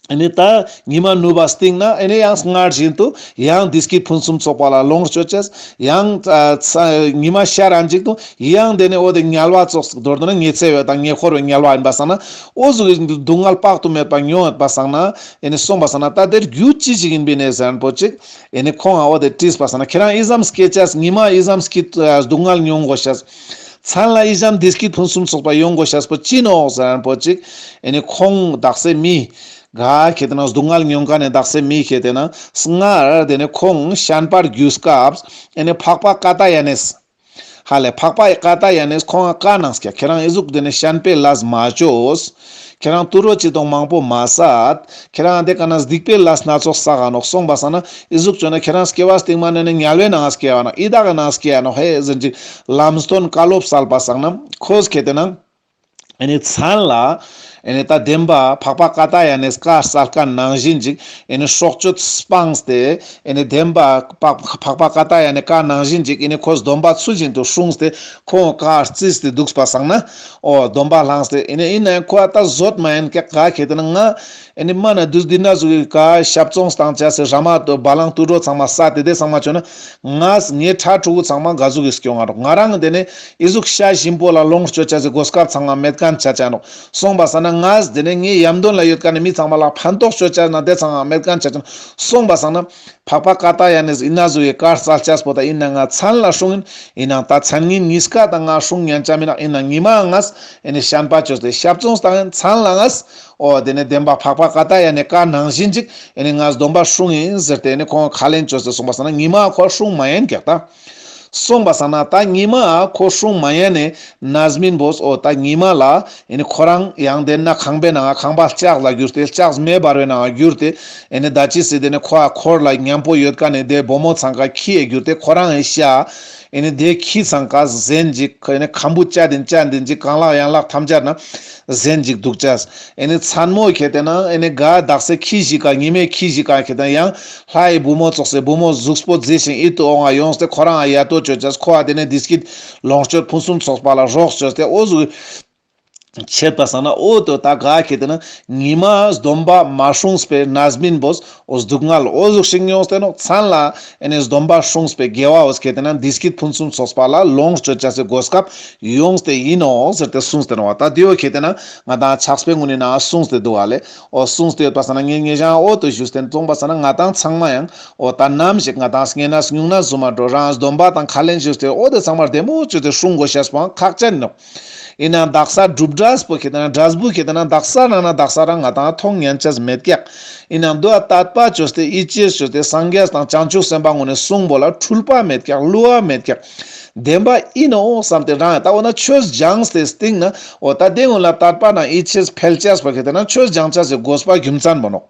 ཨེ་ནི་ད་ཉི་མ་ནུབ་པ་སྟིང་ན་ཨེ་ནི་ཡང་སྔར་བཞིན་དུ་ཡང་བདེ་སྐྱིད་ཕུན་སུམ་ཚོགས་པ་ལ་ལོངས་སྤྱོད་ཅེས། ཡང་ཨ་ཚ་ཉི་མ་ཤར་རན་ཅིག་ཏུ་ཡང་དེ་ནི་འོ་དེ་དམྱལ་བ་ཙོགས་མདོར་བསྡུ་ན་ཉི་ཚེ་བའི་དང་ཉེ་འཁོར་བའི་དམྱལ་བ་ཡིན་པ་སང་ན་འོ་ཟུག་གི་སྡུག་བསྔལ་དཔག་ཏུ་མེད་པ་མྱོང་ཡོད་པ་སང་ན། ཨེ་ནི་སོང་པ་སང་ན་ད་དེར་རྒྱུ་ཅི་ཞིག་ཡིན་པིན་ནས་ཟེར་ན་པོ་ཅིག། ཨེ་ནི་ཁོང་ཨ་འོ་དེ་དྲིས་པ་སང་ན་ཁྱེད་རང་ཨི་ཙམ་སྐྱེ་ཅེས་ཉི་མ་ཨི་ཙམ་སྐྱིད་སྡུག་བསྔལ་མྱོང་དགོས་ཤེས། མཚན་ལ་ཨི་ཙམ་བདེ་སྐྱིད་ཕུན་སུམ་ཚོགས་པ་ཡོང་དགོས་ཤེས་པོ་ཅི་ནོག་ཟེར་ན་པོ་ཅིག། ཨེ་ནི་ཁོང་དག་ས་མི་ག་ཁེ་ཏེ་ན་སྡུག་བསྔལ་མྱོང་མཁན་ནི་དག་ས་མི་ཁེ་ཏེ་ན་སྔར་དེ་ནི་ཁོང་ཤན་པ་རྒྱུད་སྐབས་ཨེ་ནི་འཕགས་པ་ཀ་ཏ་ཡ་ནས། ཧ་ལེ་འཕགས་པ་ཀ་ཏ་ཡ་ནས་ཁོང་ང་བཀའ་གནང་སྐྱག། ཁྱེད་རང་ཨི་ཟུག་དེ་ནི་ཤན་པའི་ལས་མ་བཅོས། ཁྱེད་རང་དུད་འགྲོ་ཅི་དང་མང་པོ་མ་བསད། ཁྱེད་རང་དེ་ཀ་ན་སྡིག་པའི་ལས་སྣ་ཚོགས་བསགས་ནོག། སོང་པ་སང་ན་ཨི་ཟུག་བཅོས་ན་ཁྱེད་རང་སྐྱེ་བ་སྟིང་མ་ནས་ནི་དམྱལ་བའི་ནང་སྐྱེ་བ་ནོག། ཡི་དྭགས་ཀྱི་ནང་སྐྱེ་བ་ནོག་ཧེ་ཟེར་ཅིག་ལམ་སྟོན་བཀའ་སློབ་སལ་པ་སང་ན་ཁོས་ཁེ་ཏེ་ན་ཨེ་ནི་མཚན་ལ་ཨེ་ནི་ད་དེན་བ་འཕགས་པ་ཀ་ཏ་ཡ་ནས་བཀའ་སལ་མཁན་ནང་བཞིན་ཅིག་ཨེ་ནི་སྲོག་གཅོད་སྤངས་ཏེ་ཨེ་ནི་དེན་བ་འཕགས་པ་ཀ་ཏ་ཡ་ནས་བཀའ་ནང་བཞིན་ཅིག་ཨེ་ནི་ཁོས་སྡོམ་པ་ཚུལ་བཞིན་དུ་སྲུངས་ཏེ་ཁོང་བཀའ་བརྩིས་ཏེ་འདུག་པ་སང་ན་འོ་སྡོམ་པ་བླངས་ཏེ་ཨེ་ནི་ཡིན་ནའང་ཁོ་ཨ་ད་བཟོད་མ་ཡིན་ཀྱག། ག་ཁེ་ཏེ་ན་ང་ཨེ་ནི་མ་ན་དུས་འདི་ན་ཟུག་གི་ག་ཞབས་བཙོང་བཏང་ཅེས་སི་ར་མ་དོ་བ་ལང་དུད་འགྲོ་ཚང་མ་བསད་དེ་དེ་ཚང་མ་བཅོས་ན་ངས་ངའི་ཕྲུ་གུ་ཚང་མ་ག་ཟུག་གི་སྐྱོང་ང་རོག། ང་རང་དེ་ནི་ཨི་ཟུག་ཤ་ཞིམ་པོ་ལ་ལོངས་སྤྱོད་ཅེས་སི་གོ་སྐབས་ཚང་མ་མེད་མཁན་ཆ་ཅ་ནོག། སོང་པ་སང་ན་ངས་དེ་ནི་ངའི་ཡམ་དོན་ལ་ཡོད་མཁན་ནི་མི་ཚང་མ་ལ་ཕན་ཐོགས་སྤྱོད་ཅ་ན་དེ་ཚང་མ་མེད་མཁན་ཆ་ཅ་ནོག། སོང་པ་སང་ན་འཕགས་པ་ཀ་ཏ་ཡ་ནས་ཨི་ན་ཟུག་གི་བཀའ་སལ་ཅེས་པོ་ད་ཡིན་ན་ང་མཚན་ལ་སྲུང་ཡིན། ཡིན་ནའང་ད་མཚན་ཉིན་ཉིས་ཀ་ད་ང་སྲུང་ཉན་ཅ་མི་ནོག། ཡིན་ནའང་ཉི་མ་ངས་ཨེ་ནི་ཤན་པ་བཅོས་ཏེ་ཞབས་བཙོང་བཏང་ཡིན། མཚན་ལ་ངས་འོ་དེ་ནི་དེན་བ་འཕགས་པ་ཀ་ཏ་ཡ་ནས་བཀའ་ནང་བཞིན་ཅིག་ཨེ་ནི་ངས་སྡོམ་པ་སྲུང་ཡིན་ཟེར་ཏེ་ཨེ་ནི་ཁོང་ཁས་ལེན་བཅོས་ཏེ་སོང་པ་སང་ན་ཉི་མ་ཁོ་སྲུང་མ་ཡིན་ཀྱག་ད། སོང་པ་སང་ན་ད་ཉི་མ་ཁོ་སྲུང་མ་ཡིན་ནས་རྣམ་སྨིན་པོས་འོ་ད་ཉི་མ་ལ་ཨེ་ནི་ཁོ་རང་ཡང་དེ་ན་ཁང་པའི་ནང་ཁང་པ་ལྕགས་ལ་གྱུར་ཏེ་ལྕགས་མེ་འབར་བའི་ནང་གྱུར་ཏེ་ཨེ་ནི་ད་ཅི་སི་དེ་ནི་ཁོ་འཁོར་ལ་མཉམ་པོ་ཡོད་མཁན་ནི་དེ་བུ་མོ་ཚང་ཀ་ཁྱི་ཡ་གྱུར་ཏེ་ཁོ་རང་ཡ་ཤ་ཨེ་ནི་དེ་ཁྱི་ཚང་ཀ་ཟན་ཅིག་ཨེ་ནི་ཁམ་བུ་བཅད་དེན་བཅད་དེན་ཅིག་རྐང་ལག་ཡན་ལག་ཐམས་ཅད་ན་ཟན་ཅིག་འདུག་ཅེས། ཨེ་ནི་མཚན་མོ་ཁེ་ཏེ་ན་ཨེ་ནི་ག་དག་ས་ཁྱི་ཞིག་ག་ཉི་མའི་ཁྱི་ཞིག་ག་ཁེ་ཏེ་ན་ཡང་ལྷའི་བུ་མོ་ཙོགས་སི་བུ་མོ་གཟུགས་པོ་མཛེས་ཤིང་ཡིད་དུ་འོང་བ་ཡོངས་ཏེ་ཁོ་རང་ཡ་ཡ་ཏོ་བཅོ་ཅེས། ཁོ་ཨ་དེ་ནི་བདེ་སྐྱིད་ལོངས་སྤྱོད་ཕུན་སུམ་ཚོགས་པ་ལ་རོགས་བཅོས་ཏེ་འོ་ཟུག་ཆད་པ་སང་ན་འོ་དོ་ད་ག་ཁེ་ཏེ་ན་ཉི་མ་སྡོམ་པ་མ་སྲུངས་པའི་རྣམ་སྨིན་པོས་འོ་སྡུག་བསྔལ་འོ་ཟུག་ཞིག་མྱོངས་ཏེ་ནོག། མཚན་ལ་ཨེ་ནི་སྡོམ་པ་སྲུངས་པའི་དགེ་བ་འོ་ཁེ་ཏེ་ན་བདེ་སྐྱིད་ཕུན་སུམ་ཚོགས་པ་ལ་ལོངས་སྤྱོད་ཅེས་སི་གོ་སྐབས་ཡོངས་ཏེ་ཡིན་ནོག་ཟེར་ཏེ་གསུངས་ཏེ་ནོག་པ། ད་དེའོ་ཁེ་ཏེ་ན་ང་དང་ཕྱག་དཔེ་ངོ་ནི་ནང་གསུངས་ཏེ་འདུག་ག་ལེ། འོ་གསུངས་ཏེ་ཡོད་པ་སང་ན་ངེ་ངེ་ཞང་འོ་དོ་ཞུས་ཏེ་གསུངས་པ་སང་ན་ང་དང་ཚང་མ་ཡང་འོ་ད་ནམ་ཞིག་ང་དང་སྔན་ན་སྨྱུང་གནས་བཟུང་མ་འགྲོ་རང་སྡོམ་པ་དང་ཁས་ལེན་ཞུས་ཏེ་འོ་དེ་ཚང་མ་བདེ་མོ་བཅོས་ཏེ་སྲུང་དགོས་ཤེས་པོའང་ཁག་ཅན་ནོག། ཡིན་ནའང་དག་ས་སྒྲུབ་འབྲས་པོ་ཁེ་ཏེ་ན་འབྲས་བུ་ཁེ་ཏེ་ན་དག་ས་རང་ན་དག་ས་རང་ང་དང་མཐོང་ཉན་ཅེས་མེད་ཀྱག། ཡིན་ནའང་འདུག་ཨ་དད་པ་བཅོས་ཏེ་ཡིད་ཆེས་བཅོས་ཏེ་སངས་རྒྱས་དང་བྱང་ཆུབ་སེམས་དཔའ་ངོ་ནས་གསུངས་པོ་ལ་འཁྲུལ་པ་མེད་ཀྱག། བསླུ་བ་མེད་ཀྱག། བདེན་པ་ཡིན་ནོག་བསམ་སྟེ་རང་ད་འོ་ན་ཆོས་སྦྱངས་ཏེ་སྟིང་ན་འོ་ད་དེ་ངོ་ལ་དད་པ་ན་ཡིད་ཆེས་འཕེལ་ཅེས་པོ་ཁེ་ཏེ་ན་ཆོས་སྦྱང་ཅེས་སི་དགོས་པ་རྒྱུ་མཚན་པོ་ནོག།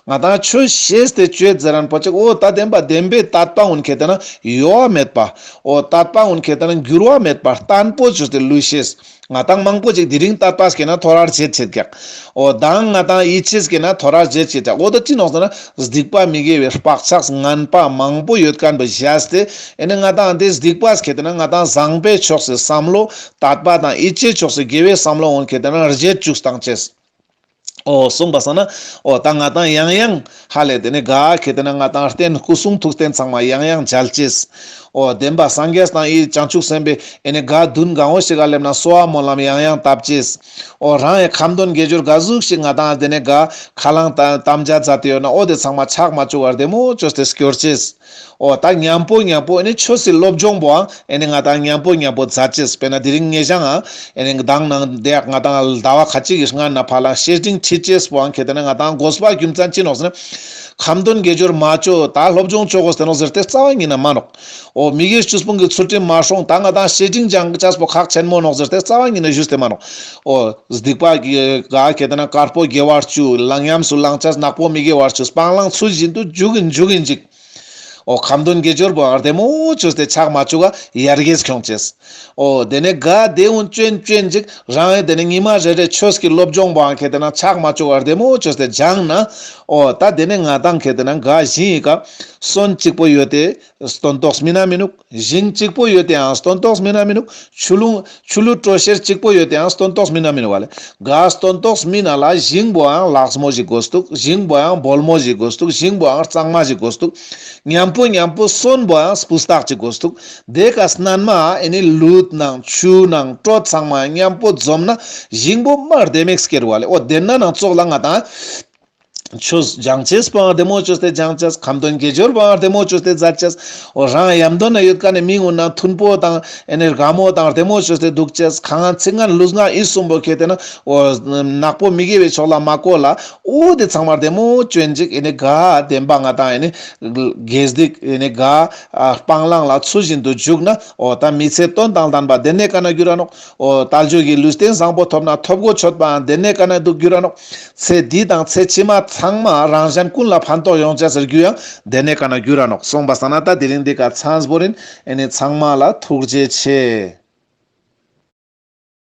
ང་དང་ཆོས་ཤེས་ཏེ་བཅོས་ཟེར་རན་པོ་ཅིག། འོ་ད་བདེན་པ་བདེན་པའི་དད་པ་འོན་ཁེ་ཏེ་ན་གཡོ་བ་མེད་པ། འོ་དད་པ་འོན་ཁེ་ཏེ་ན་འགྱུར་བ་མེད་པ་བརྟན་པོ་བཅོས་ཏེ་ལུས་ཤེས། ང་དང་མང་པོ་ཅིག་དེ་རིང་དད་པ་སྐྱེས་ན་ཐོ་རས་བརྗེད་ཆེད་ཀྱག། འོ་དང་ང་དང་ཡིད་ཆེས་སྐྱེས་ན་ཐོ་རས་བརྗེད་ཆེད་ཀྱག། འོ་ད་ཅི་ནོག་ཟེར་ན་སྡིག་པ་མི་དགེ་བའི་བག་ཆགས་ངན་པ་མང་པོ་ཡོད་མཁན་པོ་བཞག་སྟེ་ཨེ་ནི་ང་དང་དེ་སྡིག་པ་སྐྱེས་ཏེ་ན་ང་དང་བཟང་པོའི་ཕྱོགས་སི་བསམ་བློ་དད་པ་དང་ཡིད་ཆེས་ཕྱོགས་སི་དགེ་བའི་བསམ་བློ་འོན་ཁེ་ཏེ་ན་བརྗེད་བཅུག་བཏང་ཅེས། འོ་གསུངས་པ་སང་ན་འོ་ད་ང་དང་ཡང་ཡང་ཧ་ལས་དེ་ནི་ག་ཁེ་ཏེ་ན་ང་དང་རྟེན་སྐུ་གསུང་ཐུགས་རྟེན་ཚང་མ་ཡང་ཡང་མཇལ་ཅེས། འོ་བདེན་པ་སངས་རྒྱས་དང་ཨི་བྱང་ཆུབ་སེམས་དཔའི་ཨེ་ནི་ག་མདུན་གང་བོ་ཞིག་ག་སླེབས་ན་གསོལ་བ་སྨོན་ལམ་ཡང་ཡང་བཏབ་ཅེས། འོ་རང་ཡང་ཁ་འདོན་དགེ་སྦྱོར་ག་ཟུག་ཞིག་ང་དང་དེ་ནི་ག་ཁ་རླངས་དམ་བཅའ་མཛད་དེ་ཡོད་ན་འོ་དེ་ཚང་མ་ཆག་མ་བཅུག་པར་བདེ་མོ་བཅོས་ཏེ་སྐྱོར་ཅེས། འོ་ད་མཉམ་པོ་མཉམ་པོ་ཨེ་ནི་ཆོས་སི་སློབ་སྦྱོང་པོའང་ཨེ་ནི་ང་ཏང་མཉམ་པོ་མཉམ་པོ་མཛད་ཅེས། དཔེར་ན་དེ་རིང་ཉེ་ཞང་ཨེ་ནི་མདང་ནང་དེ་ཡག་ང་ཏང་ཟླ་བ་ཁ་ཅིག་གི་སྔ་ན་ཕར་ལ་བཤེས་སྤྲིང་ཁྲིད་ཅེས་པོའང་ཁེ་ཏེ་ན་ང་ཏང་དགོས་པ་རྒྱུ་མཚན་ཅི་ནོག་ཟེར་ན། ཁ་འདོན་དགེ་སྦྱོར་མ་ཅོ་ད་སློབ་སྦྱོང་ཅོ་དགོས་ཏེ་ནོག་ཟེར་ཏེ་རྩ་བ་ཉིད་ན་མ་ནོག་འོ་མི་དགེ་བཅུ་སྤོང་གི་ཚུལ་ཁྲིམས་མ་སྲུང་ད་ང་ཏང་བཤེས་སྤྲིང་སྦྱང་ཅེས་པོ་ཁག་ཆེན་མོ་ནོག་ཟེར་ཏེ་རྩ་བ་ཉིད་ན་ཞུས་ཏེ་མ་ནོག་འོ་སྡིག་པ་གི་ག་ཁེ་ཏེ་ན་དཀར་པོ་དགེ་བ་བཅུ་ལ་ཉམས་སུ་བླང་ཅེས་ནག་པོ་མི་དགེ་བ་བཅུ་སྤང་བླང་ཚུལ་བཞིན་དུ་འཇུག་གིན་འཇུག་གིན་ཅིག་འོ་ཁ་འདོན་དགེ་སྦྱོར་པོའང་བདེ་མོ་ཅོས་ཏེ་ཆག་མ་བཅུག་ག་ཡར་རྒྱས་ཁྱོང་ཅེས། འོ་དེ་ནས་ག་དེ་འུན་ཅོན་ཅོན་ཅིག་རང་ཡང་དེ་ནས་ཉི་མ་རེ་རེ་ཆོས་ཀྱི་སློབ་སྦྱོང་པོའང་ཁེ་ཏེ་ན་ཆག་མ་བཅུག་ག་བདེ་མོ་ཅོས་ཏེ་སྦྱང་ན། འོ་ད་དེ་ནས་ང་ཏང་ཁེ་ཏེ་ན་ག་ཞིང་ཡི་ག་སོན་གཅིག་པོ་ཡོད་དེ་སྟོན་ཐོག་མིན་ན་མི་ནུག་ཞིང་གཅིག་པོ་ཡོད་དེའང་སྟོན་ཐོག་མིན་ན་མི་ནུག་ཆུ་ཀླུང་ཆུ་ཀླུང་དྲོད་གཤེར་གཅིག་པོ་ཡོད་དེའང་སྟོན་ཐོག་མིན་ན་མི་ནུག་བ་ལེ། ག་སྟོན་ཐོག་མིན་ན་ལ་ཞིང་པོའང་ལགས་མོ་ཞིག་དགོས་འདུག་ཞིང་པོའང་སྦོལ་མོ་ཞིག་དགོས་འདུག་ཞིང་པོའང་གཙང་མ་ཞིག་དགོས་འདུག་མཉམ་པོ་མཉམ་པོ་སོན་པོའང་སྤུས་དག་ཅིག་དགོས་འདུག་དེ་ཀ་སྣན་མ་ཨེ་ནི་ལུད་ནང་ཆུ་ནང་དྲོད་ཚང་མ་མཉམ་པོ་འཛོམས་ན་ཞིང་པོ་མ་བདེ་མེག་སྐྱེར་བ་ལེ། འོ་དེ་ན་ནང་ཙོགས་ལ་ང་ཏང་ཆོས་སྦྱང་ཅེས་པོའང་བདེ་མོ་ཅོས་ཏེ་སྦྱང་ཅེས། ཁ་འདོན་དགེ་སྦྱོར་པོའང་བདེ་མོ་ཅོས་ཏེ་མཛད་ཅེས། འོ་རང་ཡམ་དོ་ན་ཡོད་ཀ་ནས་མི་ངུ་ན་མཐུན་པོ་དང་ཨེ་ནི་དགའ་མོ་དང་བདེ་མོ་ཅོས་ཏེ་འདུག་ཅེས། ཁ་ངན་ཚིག་ངན་ལུས་ངན་ཡིད་གསུམ་པོ་ཁེ་ཏེ་ན་འོ་ནག་པོ་མི་དགེ་བའི་ཕྱོགས་ལ་མ་བཀོལ་ལ། འོ་དེ་ཚང་མ་བདེ་མོ་ཅོན་ཅིག་ཨེ་ནི་ག་བདེན་པ་ང་ཏང་ཨེ་ནི་དགེ་སྡིག་ཨེ་ནི་ག་སྤང་བླང་ལ་ཚུལ་བཞིན་དུ་འཇུག་ན་འོ་ད་མི་ཚེ་དོན་དང་ལྡན་པ་དེ་ནས་ཀ་ན་འགྱུར་ར་ནོག་འོ་དལ་འབྱོར་གྱི་ལུས་རྟེན་བཟང་པོ་ཐོབ་ན་ཐོབ་གོ་ཆོད་པའང་དེ་ནས་ཀ་ན་འདུག་འགྱུར་ར་ནོག་ཚེ་འདི་དང་ཚེ་ཕྱི་མ་ཚང་མ་རང་གཞན་ཀུན་ལ་ཕན་ཐོགས་ཡོང་ཅེས་ཟེར་རྒྱུ་ཡང་དེ་ནས་ཀ་ན་འགྱུར་ར་ནོག་སོང་པ་སང་ན་ད་དེ་རིང་འདི་ཀ་ཚང་བོ་རིན། ཨེ་ནི་ཚང་མ་ལ་ཐུགས་རྗེ་ཆེ།